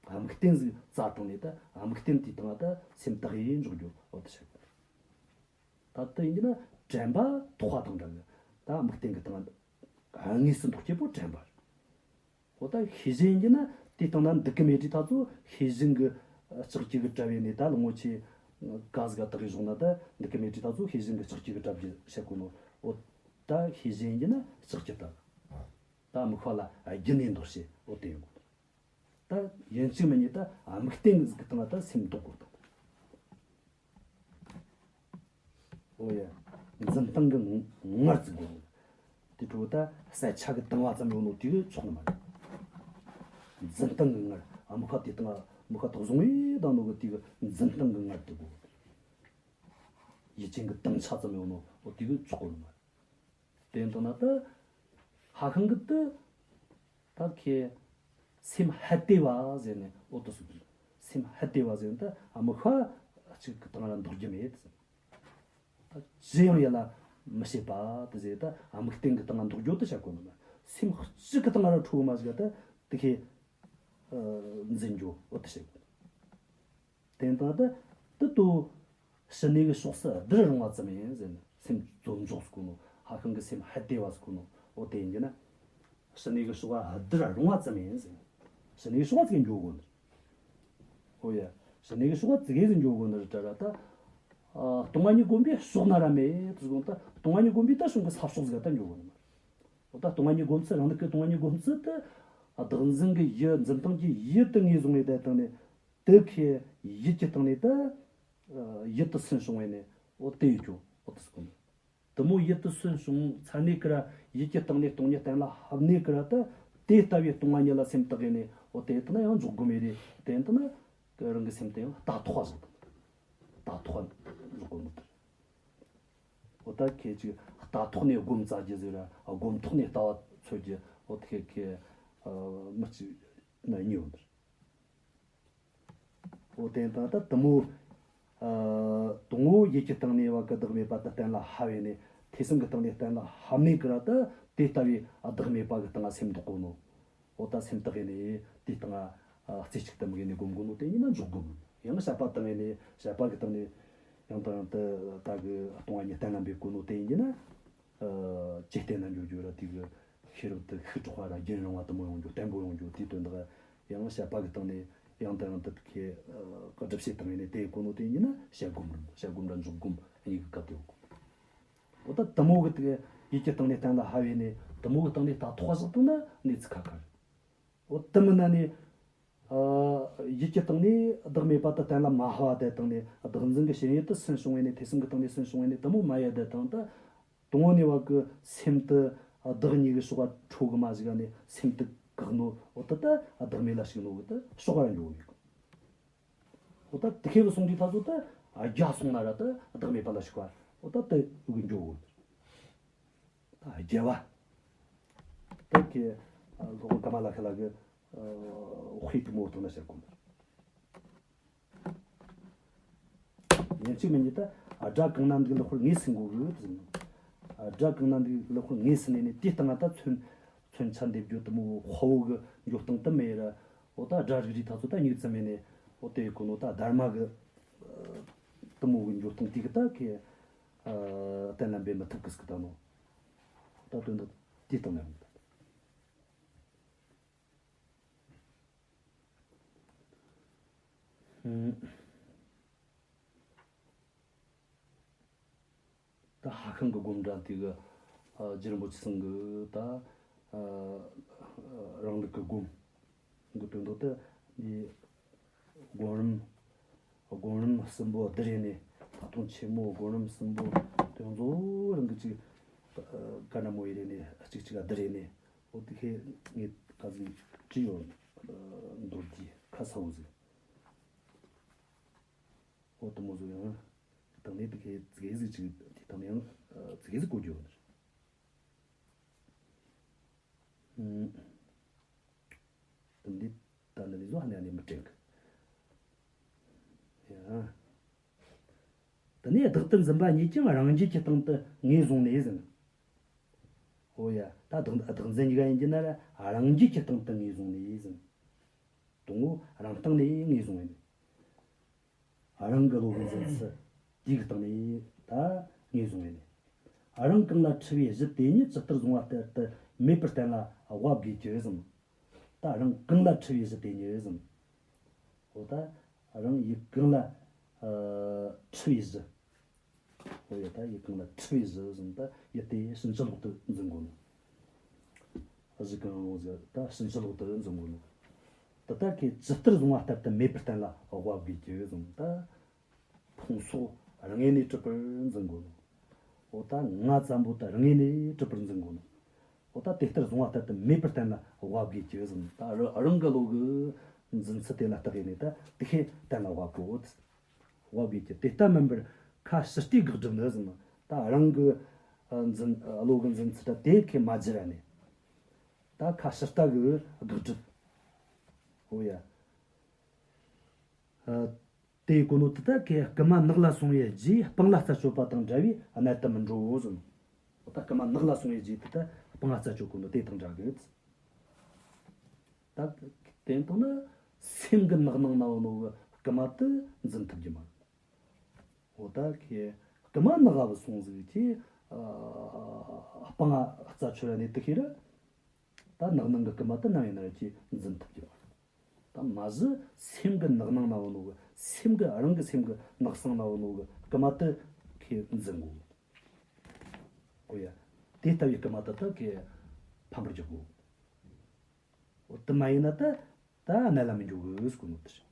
དམིགས་རྟེན་ཟིག་བཙལ་བཏང་ནས་ད་དམིགས་རྟེན་དེའི་སྟེང་ལ་ད་སེམས་དག་ཡེ་འཇོག་རྒྱུ་འོ་དེ་བྱེད་དགོས། ད་ལྟ་ཡིན་གྱི་ན་དྲན་པ་ཐོགས་པ་དང་འདྲ་གི། ད་དམིགས་རྟེན་གི་སྟེང་ལ་དངོས་སུ་འདོགས་རྒྱུ་པོ་དྲན་པ་རེད། འོ་ད་ཤེས་བཞིན་ཡིན་གྱི་ན་དེའི་སྟེང་ན་འདུག་གི་མེད་དུས་ད་ཚོ་ཤེས་བཞིན་གི་ལྕགས་ཀྱུ་གི་གྲྭ་བའི་ནས་ད་ལོ་ངོ་ཆེ་ག་ཟིག་ག་དག་གི་བཞག་ན་ད་འདུག་གི་མེད་དུས་ད་ཚོ་ཤེས་བཞིན་གི་ལྕགས་ཀྱུ་གི་གྲྭ་བརྒྱུད་བཤད་གོ་ནོ། འོ་ད་ཤེས་བཞིན་ཡིན་གྱི་ན་ལྕགས་ཀྱུ་ལྟ། ད་དམིགས་པ་ལ་རྒྱུ་ནས་འདོགས་བྱེད་འོ་དེ་ཡོང་གོ། ད་ཡིན་གཅིག་མིན་གཉིས་ད་དམིགས་རྟེན་ཟིག་གི་སྟེང་ལ་ད་སེམས་འདོགས་དགོས་དང་། འོ་ཡ། འཛིན་སྟངས་གི་ངར་ཟིག་དགོས། དེ་འཕྲོ་ད་གསལ་ཆ་གི་དྭངས་པ་ཙམ་ཡོད་ནོ་དེ་གི་ཆོག་ནི་མ་རེད། འཛིན་སྟངས་གི་ངར་དམིགས་པ་དེ་སྟེང་དམིགས་པ་ཐོག་བཟུང་བས་དང་ནོ་གི་དེ་གི་འཛིན་སྟངས་གི་ངར་དེ་དགོས། ཡིད་ཅན་གི་དྭངས་ཆ་ཙམ་ཡོད་ནོ་འོ་དེ་གི་ཆོག་གོ་ནི་མ་རེད། དེ་ལྟ་ན་ད་ཧྭ་ཤང་གི་ད་ད་ཁེ་སེམས་ཧད་དེ་བ་ཟེར་ནས་འོ་དེ་སུ་གི། སེམས་ཧད་དེ་བ་ཟེར་ན་ད་དམིགས་པ་གཅིག་གི་སྟེང་ལ་འདོགས་རྒྱུ་མེད་ཟེར། ད་ཅི་ཡང་ཡིད་ལ་མི་བྱེད་པ་དེ་ཟེར། ད་དམིགས་རྟེན་གི་སྟེང་ལ་འདོགས་རྒྱུ་དེ་བྱ་དགོས་ནི་མ། སེམས་གཅིག་གི་སྟེང་ལ་འཕྲོ་མ་ཟིག་ད་དེ་ཁེ་འཛིན་རྒྱུ་འོ་དེ་བྱེད་དགོས། དེ་ལྟ་ད་དེ་ལྟོ་ཕྱི་ནས་གི་ཕྱོགས་སུ་བསྡུར་རུང་བ་ཙམ་ཡིན་ཟེར་ནས་སེམས་རྫོབ་འཇོག་ཟེར་གོ་ནོ། ཧྭ་ཤང་གི་སེམས་ཧད་དེ་བ་ཟེར་གོ་ནོ། འོ་དེ་ཡིན་གྱི་ན་ཕྱི་ནས་གི་ཕྱོགས་ལ་བསྡུར་རུང་བ་ཙམ་ཡིན་ཟེར་ནས་ཕྱི་ནས་གི་ཕྱོགས་ལ་ཙིག་འགྱོ་དགོས་ནི། འོ་ཡ། ཕྱི་ནས་གི་ཕྱོགས་ལ་ཙིག་གེ་ཟིག་འགྱོ་དགོས་ནི་རེད་དྲ་ར་ད། ཨ། སྟོང་པ་ཉིད་སྒོམ་པའི་ཕྱོགས་ན་ར་མེད་དེ་ཟེར་གོ་ནོ། ད་སྟོང་པ་ཉིད་སྒོམ་པའི་ད་གཞུང་གི་ས་ཕྱོགས་ཟིག་ད་འགྱོ་དགོས་ནི་མ་རེད། འོ་ད་སྟོང་པ་ཉིད་སྒོམ་ཚུལ་རང་ལུགས་ཀྱི་སྟོང་པ་ཉིད་སྒོམ་ཚུལ་དེ་བདག་འཛིན་གྱི་ཡུལ་འཛིན་སྟངས་ཀྱི་ཡུལ་དེ་ངོས་བཟུང་བའི་དེ་སྟེང་ནས། དེ་ཁེ་ཡུལ་གྱི་སྟེང་ནས་ད་ཡུལ་དུ་སུན་བྱུང་བས་ནས་འོ་དེ་ཡོད་ཀྱོ་འོ་དེ་སུ་གོ་ནི། དེ་མོ་ཡུལ་དུ་སུན་བྱུང་ཚར་ནས་ཀི་ར་ཡུལ་གྱི་སྟེང་ནས་སྟོང་ཉིད་གཏན་ལ་ཕབ་ནས་ཀི་ར་ད་དེ་ལྟ་བུའི་སྟོང་པ་ཉིད་ལ་སེམས་བཏགས་ཡས་ནས་འོ་དེ་ལྟ་ན་ཡང་འཇོག་དགོས་མེད་རེད། དེ་ལྟ་ན་ཀི་རང་གི་སེམས་དེ་ཡང་རྟ་ཐོག་བཞག་དང་། རྟ་ཐོག་འཇོག་དགོས་མི་འདུག་འོ་ད་ཁེ་ཅིག་རྟ་ཐོག་ནས་སྒོམ་བཙལ་རྒྱུ་ཟེར་ར་སྒོམ་ཐོག་ནས་ལྟ་བ་འཚོལ་རྒྱུ་འོ་དེ་ཁེ་ཁེ་མི་གཅིག་ན་གཉིས་ཡོད་འདུག་འོ་དེ་ད་ལྟ་དེ་མོ། ཨ། དང་པོ་ཡུལ་གྱི་སྟེང་ནས་བ་གི་བདག་མེད་པ་དེ་གཏན་ལ་ཕབ་ཡས་ནས་ཐོས་བསམ་གྱི་སྟེང་ནས་གཏན་ལ་ཕབ་ནས་ཀི་ར་ད་དེ་ལྟ་བུའི་བདག་མེད་པ་གི་སྟེང་ལ་སེམས་འདོགས་གོ་ནོ། འོ་ད་སེམས་བཏགས་ཡས་ནས་དེའི་སྟེང་ལ་རྩེ་གཅིག་ཏུ་དམིགས་ཡས་ནས་སྒོམ་གོ་ནོ་དེ་ཡིན་ན་འཇོག་སྒོམ། ཡང་ན་བཤད་པ་བཏང་ཡས་ནས་བཤད་པ་གི་སྟེང་ནས་ཡང་དང་ཡང་དུ་ད་གི་སྟོང་པ་ཉིད་གཏན་ལ་འབེབས་གོ་ནོ་དེ་ཡིན་ན། ཨ། ཇེ་བརྟན་ན་འགྱོ་རྒྱུ་ར་དེ་གི་ཤེས་རབ་དེ་ཤུགས་དྲག་པ་ར་རྒྱུན་རིང་བ་དེ་མོ་ཡོང་རྒྱུ་བརྟན་པོ་ཡོང་རྒྱུ་དེའི་དོན་དག་ཡང་བཤད་པ་གི་སྟེང་ནས་ཡང་དང་ཡང་དུ་ཁེ་ཨ་སྒྲུབ་བྱེད་བཏང་ཡས་ནས་དེ་གོ་ནོ་དེ་ཡིན་ན་བཤད་སྒོམ་ར་བཤད་སྒོམ་ར་འཇོག་སྒོམ་གཉིས་ཀྱི་སྐབས་དེ་ཡོང་གོ། འོ་ད་དེ་མོ་གི་དེ་ཡུལ་གྱི་སྟེང་ནས་གཏན་ལ་ཕབ་ཡས་ནས་དེ་མོ་གི་སྟེང་ནས་རྟ་ཐོག་བཞག་བཏང་ན་གནས་ཚུལ་ཁ་ཁ་རེད། འོ་དེ་མིན་ན་ནི། ཨ། ཡུལ་གྱི་སྟེང་ནས་བདག་མེད་པ་དེ་གཏན་ལ་མ་ཕབ་པ་དེ་སྟེང་ནས་བདག་འཛིན་གྱི་ཞེན་ཡུལ་དུ་སུན་བྱུང་བས་ནས་ཐོས་བསམ་གྱི་སྟེང་ནས་སུན་བྱུང་བས་ནས་དེ་མོ་མ་ཡས་དེ་དང་ད། དང་པོ་ནས་བ་གི་སེམས་དེ་བདག་གཉིས་ཀྱི་ཕྱོགས་ལ་འཕྲོ་གི་མ་ཞིག་ནས་སེམས་དེ་བཀག་ནོ་འོ་ད་ད་བདག་མེད་ལ་ཞུགས་ནོ་གི་ད་ཕྱོགས་ལ་འགྱོ་གི། འོ་ད་དེ་ཁེ་བུ་སོང་དུས་ད་ཚོ་ད་རྒྱལ་སོང་ན་ར་ད་བདག་མེད་པ་ལ་ཞུགས་པ་འོ་ད་དེ་གི་འགྱོ་གི། ད་རྒྱལ་བ། ད་ཁེ་ལོག་ཀ་མ་ལ་ཁ་ལ་གི་དཔེ་དེ་མོ་བཏང་ན་བྱ་དགོས། ཡིན་གཅིག་མིན་གཉིས་ད་དགྲ་གང་ན་འདུག་ལེགས་པར་ངེས་ཟིན་དགོས་གི་ཟེར། དགྲ་གང་ན་འདུག་ལེགས་པར་ངེས་ཟིན་ནས་ནི་དེའི་སྟེང་ང་ད་མཚོན་མཚོན་ཆ་འདེབས་རྒྱུ་དེ་མོ་དཔའ་བོ་གི་འགྱོ་སྟངས་དེ་མེད་ར། འོ་ད་དགྲ་རིག་རིག་ད་ཚོ་ད་སྙིགས་ཙམ་མེད་ནས་འོ་དེ་གོ་ནོ་ད་སྡར་མ་གི་དེ་མོ་གི་འགྱོ་སྟངས་དེ་གི་ད་ཁེ་གཏན་ལ་འབེབས་མི་ཐུབ་གི་ཟིག་ད་ནོ། ད་དོན་དག་དེའི་སྟེང་ན་ཡོང་གི། ད་ཧྭ་ཤང་གི་སྒོམ་འདྲ་དེ་གི་ཨ་རྗེ་རིན་པོ་ཆེ་ཚང་གི་ད་ཨ་རང་ལུགས་ཀྱི་སྒོམ་གི་དོན་དག་ད་འདི་སྒོམ་རིམ་སྒོམ་རིམ་གསུམ་པོ་བསྡུར་ཡས་ནས་ཐོག་མཐོང་ཆེན་མོ་སྒོམ་རིམ་གསུམ་པོ་དོན་གཙོ་བོ་རང་གི་ཅིག་ཨ་ག་འདྲ་མོ་ཡས་རེ་ནས་གཅིག་གཅིག་ཨ་བསྡུར་ཡས་ནས་འོ་དེ་ཁེ་ངས་ཁ་ཟིག་བྲིས་ཡོད། མདོར་བསྡུས་ཁ་གསལ་བོ་ཟིག་ཨོ་དུ་མོ་ཟིག་ཡང་། དང་ནས་དེ་གའི་ཙི་གེ་ཟིག་ཅིག་དེ་དང་ནས་ཡང་ཙི་གེ་ཟིག་གོ་རྒྱུ་ཡོད། དུ་འདི་ད་འདི་ནས་བཟོ་ཧ་ནས་ནས་མི་དྲན་གི། ཡ། དེ་ནས་བདག་ཏུ་འཛིན་པ་ཉིད་ཀྱང་རང་རྒྱུད་ཀྱི་སྟེང་དུ་ངོས་བཟུང་ནས་ཟིན། ཨོ་ཡ། ད་བདག་བདག་འཛིན་གཉིས་ཀ་ཡིན་གྱི་ན་ར་རང་རྒྱུད་ཀྱི་སྟེང་དུ་ངོས་བཟུང་ནས་ཟིན། དང་པོ་རང་སྟེང་ནས་ངོས་བཟུང་ཡིན། རང་གི་བློ་གི་འཛིན་ཚུལ་དེའི་སྟེང་ནས་ད་ངོས་བཟུང་ཡིན། རང་གང་ལ་འཁྲུལ་བའི་གཞི་དེ་ཉིད་ཇི་ལྟར་བཟུང་བ་ལྟར་དུ་མེད་པར་གཏན་ལ་དབབ་དགོས་ཀྱི་ཟིན། ད་རང་གང་ལ་འཁྲུལ་བའི་གཞི་དེ་ཉིད་ཟིན། འོ་ད་རང་ཡུལ་གང་ལ་ཨ་འཁྲུལ་བའི་གཞི། འོ་ཡ། ད་ཡུལ་གང་ལ་འཁྲུལ་བའི་གཞི་ཟིན། ད་ཡུལ་དེ་ཕྱིན་ཅི་ལོག་ཏུ་འཛིན་དགོས་ནོ། གཞི་གང་རུང་ཟིག་ད་ཕྱིན་ཅི་ལོག་ཏུ་འཛིན་དགོས་ནོ། ད་ལྟ་ཁས་ཇི་ལྟར་བཟུང་བ་ལྟར་དུ་མེད་པར་གཏན་ལ་དབབ་དགོས་ཀྱི་ཟིན། ད་ཕུང་སོགས་རང་ངོས་ནས་གྲུབ་པར་འཛིན་དགོས་ནོ། འོ་ད་ང་ཙམ་པོ་ད་རང་ངོས་ནས་གྲུབ་པར་འཛིན་དགོས་ནོ། འོ་ད་དེ་ལྟར་བཟུང་བ་ལྟར་དུ་མེད་པར་གཏན་ལ་དབབ་དགོས་ཀྱི་ཟིན། ད་ར་རང་གི་བློ་གི་འཛིན་ཚུལ་དེ་ལ་བརྟགས་ནས་ད་དེ་ཁས་གཏན་ལ་དབབ་དགོས། དབབ་དགོས་ཀྱི། དེ་ལྟ་མིན་པར་ཁ་ཕྱིར་ལྟའི་དགག་སྒྲུབ་ནི་ཟིན། ད་རང་གི་ཨ་འཛིན་བློ་གི་འཛིན་ཚུལ་ད་དེ་ཁས་མ་བསྒྱུར་ར་ནས། ད་ཁ་ཕྱིར་ལྟ་གི་དགག་སྒྲུབ། འོ་ཡ། ཨ་དེ་གོ་ནོ་དེ་ད་ཁས་རྐུ་མ་ནགས་ལ་སོང་བའི་རྗེས་སྤང་ལ་རྩད་གཅོད་པ་དང་འདྲ་བས་གནད་དུ་མི་འགྲོ་ཟིན། ད་རྐུ་མ་ནགས་ལ་སོང་བའི་རྗེས་དེ་ད་སྤང་ལ་རྩད་གཅོད་གོ་ནོ་དེ་དང་འདྲ་གི། ད་དེ་དང་ན་སེམས་ཀྱི་ནགས་ནང་ན་ཡོད་ནོ་གི་རྐུ་མ་དེ་འཛིན་ཐུབ་ཀྱི་མ་རེད། འོ་ད་ཁས་རྐུ་མ་ནགས་ལ་སོང་ཟིག་ཅེས་ཨ་སྤང་ང་རྩད་ཆོད་ལ་ནས་དེ་ཁས་ར། ད་ནགས་ནང་གི་རྐུ་མ་དེ་ནམ་ཡིན་ན་ར་ཅེས་འཛིན་ཐུབ་ཀྱི་མ་རེད། ད་མ་གཞི་སེམས་ཀྱི་ནགས་ནང་ན་ཡོད་ནོ་གི་སེམས་ཀྱི་རང་གི་སེམས་ཀྱི་ནགས་གསེང་ན་ཡོད་ནོ་གི་རྐུ་མ་དེ་ཁས་འཛིན་དགོས། འོ་ཡ། དེ་ལྟ་བུའི་རྐུ་མ་དེ་དག་གིས་ཕམ་པར་འཇུག་གོ། འོ་དེ་མ་ཡིན་ན་ད་ད་གནད་ལ་མི་འཇུག་གི་ཟེར་གོ་ནོ་དེ་རེད།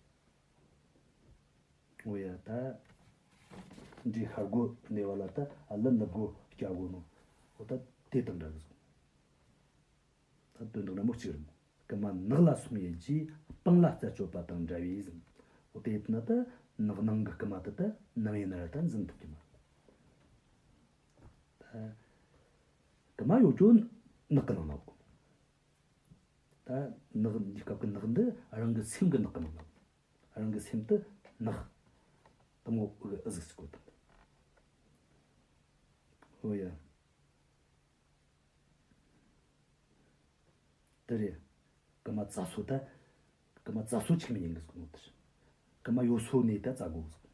འོ་ཡ། ད་འདྲའི་ཤར་སྒོ་གནས་པ་ལ་ད་ཨ་ལི་ནུབ་སྒོ་སྐྱ་དགོས་ནོ། འོ་ད་དེ་དང་འདྲ་གི་ཟེར། ད་དོན་དག་ན་མོ་གཅིག་རེད་མོ། རྐུ་མ་ནགས་ལ་སོང་བའི་རྗེས་སྤང་ལ་རྩད་གཅོད་པ་དང་འདྲ་བས་ཟིན། འོ་དེ་ཡིན་ན་ད་ནགས་ནང་གི་རྐུ་མ་དེ་ད་ནམ་ཡིན་ན་ར་ད་འཛིན་ཐུབ་ཀྱི་མ་རེད། ད་རྐུ་མ་ཡོད་རྒྱུ་ནགས་ཀྱི་ནང་ན་ཡོད་གོ། ད་ནགས་འདི་སྐབས་ཀྱི་ནགས་འདི་རང་གི་སེམས་ཀྱི་ནགས་ཀྱི་ནང་ན་ཡོད། རང་གི་སེམས་དེ་ནགས་དེ་མོ་གི་ཨུ་ཟིག་ཟིག་གོ་དང་། ཨོ་ཡ། དེ་རེད། རྐུ་མ་བཙལ་སོ་ད། རྐུ་མ་བཙལ་སོ་ཆིག་མི་ཉན་གི་ཟེར་གོ་ནོ་དེ་རེད། རྐུ་མ་ཡོད་སོ་ནས་ད་བཙལ་དགོས་ཟེར།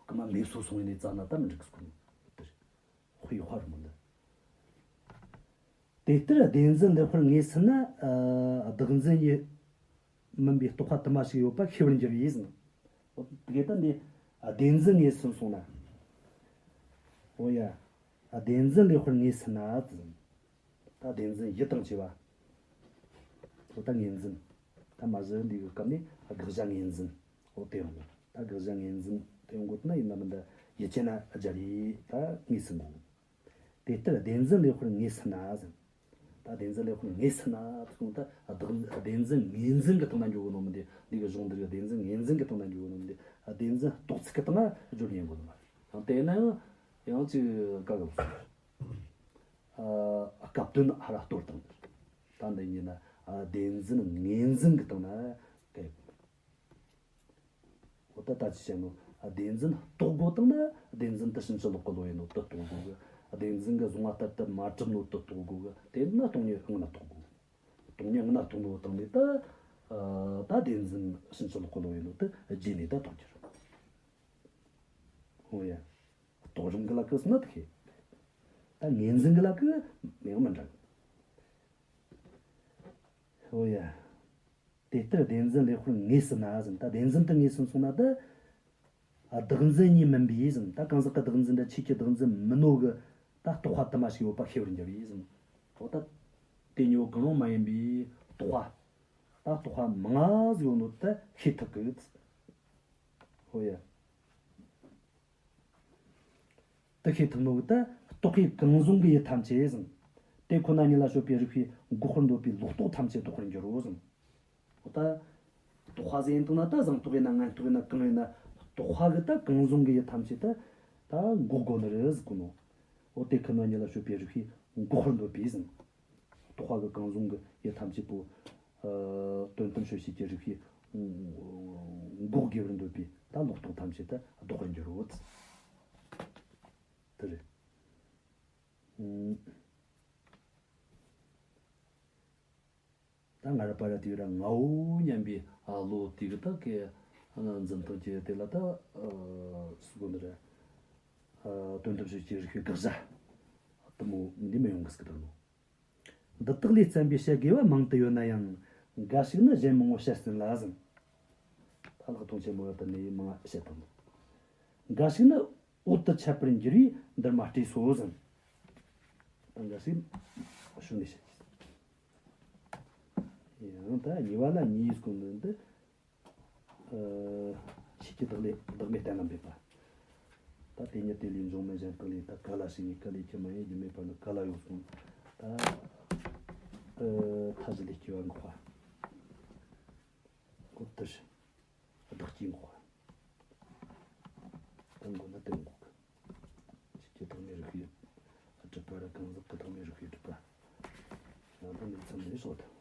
རྐུ་མ་མེད་སོ་སོང་ནས་བཙལ་ན་ད་མི་འགྲིག་གི་ཟེར་གོ་ནོ་དེ་རེད། དཔེ་ཡག་པ་རེད་མོ་འདི། དེ་ལྟར་བདེན་འཛིན་ལེགས་པར་ངེས་ཟིན་ན། ཨ་བདག་འཛིན་ཉིད་མིན་པའི་རྟོག་པ་དུ་མ་ཞིག་ཡོད་པ་ཤེས་པར་འགྱུར་བས་ཟིན། དེ་ལྟར་འདི་བདེན་འཛིན་ངེས་ཟིན་སོང་ན། འོ་ཡ། བདེན་འཛིན་ལེགས་པར་ངེས་ཟིན་ན་ཟིན། ད་བདེན་འཛིན་ཡུལ་དང་བཅས་པ། འོ་ད་ངོས་འཛིན། ད་མ་གཞི་འདི་གི་སྐབས་ནས་དགག་བྱ་ངོས་འཛིན། འོ་དེ་ཡོང་གི། ད་དགག་བྱ་ངོས་འཛིན་དེ་ཡོང་གོ་ན་ཡིན་ན་མིན་ད་ཡུལ་ཅན་ན་སྦྱར་ཡིས་ད་ངོས་ཟིན་དགོས། དེ་ལྟར་བདེན་འཛིན་ལེགས་པར་ངེས་ཟིན་ན་ཟིན། ད་བདེན་འཛིན་ལེགས་པར་ངེས་ཟིན་ན་ཟིན་ད་བདག་བདེན་འཛིན་ངོས་འཛིན་གི་སྟེང་ན་འཇོག་གི་ནོ་མི་འདི། འདི་གི་གཞུང་འདི་གི་བདེན་འཛིན་ངོས་འཛིན་གི་སྟེང་ན་འཇོག་གི་ནོ་མི་འདི། བདེན་འཛིན་རྟོག་ཚུལ་གི་སྟེང་ན་སྦྱོར་ཉན་དགོས་ནོ་མ་རེད། ཡང་དེ་ན་ཡང་ཡང་ཅིག་དཀའ་གི་སོང་། ཨ་སྐབས་དོན་ཧ་ར་སྟོར་བཏང་། ད་འདི་ཡིན་ན་ཨ་བདེན་འཛིན་ངོས་འཛིན་གྱི་སྟེང་ན་སྐད། འོ་ད་ད་ཅི་བྱ་ནོ། ཨ་བདེན་འཛིན་རྟོགས་དགོས་བཏང་ན་བདེན་འཛིན་དེ་ཕྱིན་ཅི་ལོག་གི་བློ་ཡིན་ནོ་དེ་རྟོགས་དགོས་གི། བདེན་འཛིན་གྱི་གཟུང་བ་ལྟར་དུ་མ་གྲུབ་ནོ་དེ་རྟོགས་དགོས་གི། དེ་ན་སྟོང་ཉིད་སྔོན་ན་རྟོགས་དགོས། སྟོང་ཉིད་སྔོན་ན་རྟོགས་ནོ་བཏང་ནས་ད། ཨ་ད་བདེན་འཛིན་ཕྱིན་ཅི་ལོག་གི་བློ་ཡིན་ནོ་དེ་རྗེས་ནས་ད་རྟོགས་རྒྱུ་རེད། འོ་ཡ། རྟོགས་རིམ་གི་ལ་ཀི་སུ་ན་དེ་ཁེ། ད་ངོས་འཛིན་གི་ལ་ཀི་མེད་མི་འདྲ་གི། འོ་ཡ། དེ་ལྟར་བདེན་འཛིན་ལེགས་པར་ངེས་ཟིན་ན་ཟིན། ད་བདེན་འཛིན་དེ་ངེས་ཟིན་སོང་ན་ད། ཨ་བདག་འཛིན་ཉིད་མིན་པས་ཟིན། ད་གང་ཟག་གི་བདག་འཛིན་དང་ཆོས་ཀྱི་བདག་འཛིན་མིན་ནོ་གི་ད་རྟོག་པ་དུ་མ་ཞིག་ཡོད་པ་ཤེས་པར་འགྱུར་བས་ཟིན། འོ་ད། དེ་གཉིས་པོ་གང་རུང་མ་ཡིན་པའི་རྟོག་པ། ད་རྟོག་པ་མང་ང་ཟིག་ཡོད་ནོ་ད་ཤེས་ཐུབ་གི། འོ་ཡ། དེ་ཤེས་ཐུབ་ནོ་གི་ད་རྟོག་གེ་གང་བཟུང་གི་ཡུལ་ཐམས་ཅད་ཟིན། དེ་ཁོ་ན་ཉིད་ལ་དཔྱོད་པའི་རིགས་པས་འགོག་པར་འདོད་པའི་ལོག་རྟོག་ཐམས་ཅད་ལྡོག་པར་འགྱུར་རོ་ཟིན། འོ་ད། རྟོག་པ་ཟེར་ཡིན་དང་ན་ད་བཟང་རྟོག་ཡིན་ན་ངན་རྟོག་ཡིན་ན་གང་ཡིན་ན། རྟོག་པ་གི་ད་གང་བྱུང་གི་ཡུལ་ཐམས་ཅད་ད་ད་འགོག་དགོས་ནི་རེད་ཟེར་གོ་ནོ། འོ་དེ་ཁོ་ན་ཉིད་ལ་སྤྱོད་པའི་རིགས་པས་འགོག་པར་འདོད་པས་ཟེར། རྟོག་པ་གི་གང་བྱུང་གི་ཡུལ་ཐམས་ཅད་པོ། ཨ། དོན་དམ་དཔྱོད་བྱེད་ཀྱི་རིགས་པས་འགོག་དགོས་པར་འདོད་པས་ད་ལོག་རྟོག་ཐམས་ཅད་ད་ལྡོག་པར་འགྱུར་རོ། དེ་རེད། ཨུམ། ད་ང་ར་པ་ར་དེ་ར་ངའོ་སྙམ་པའི་ཨ་བློ་དེ་གི་ད་གི་ཨ་འཛིན་སྟངས་ཀྱི་དེ་ལ་ད་ཨ་སུ་གོ་འདི་ར་ཨ་དོན་དམ་དཔྱོད་བྱེད་ཀྱི་རིགས་པའི་དགག་བྱ་དེ་མོ་འདི་མི་ཡོང་གི་ཟིག་ད་ནོ། འདི་དག་ལས་བརྩམས་པའི་བཤད་དགོས་པ་མང་དུ་ཡོད་ན་ཡང་། འགའ་ཞིག་ནི་གཞན་མང་པོ་བཤད་ཟིན་ལ་ཟིན། ད་ལྷག་མཐོང་ཆེན་མོ་ཡོད་དུ་ནི་མང་བཤད་དང་། འགའ་ཞིག་ནི་འོད་དུ་འཆད་པར་འགྱུར་བས་འདིར་མ་སྤྲོས་སོ་ཟིན། ད་འགའ་ཞིག་ཞུ་ནས་བཤད་ཀྱི། ཡང་ད་གཉིས་པ་ལ་གཉིས་ཀུན་འདི། ཨ། ཆོས་ཀྱི་བདག་ལས་བདག་མེད་གཏན་ལ་འབེབས་པ། ད་དེ་ཉིད་དེ་ལས་འབྱུང་མིན་གཞན་དག་ལས། ད་ག་ལ་ཞིག་ནས་ག་ལས་ཀྱི་མ་ཡིན་རྒྱུ་མེད་པར་ནི་ག་ལ་ཡོད་གསུངས། ད་ཨ་མཐའ་བཞི་ལས་སྐྱེ་བ་འགོག་པ། འོ་དེ་བཞིན་བདག་སྐྱེ་འགོག་པ། དེ་འགོག་ན་དེ་འགོག་གི། ཆོས་ཀྱི་བདག་མེད་རིགས་པས་སྒྲུབ་པ་ར་གང་ཟག་གི་བདག་མེད་རིགས་པས་སྒྲུབ་པ། ཡང་དག་མེད་ཙམ་ལས་སོགས་དང་།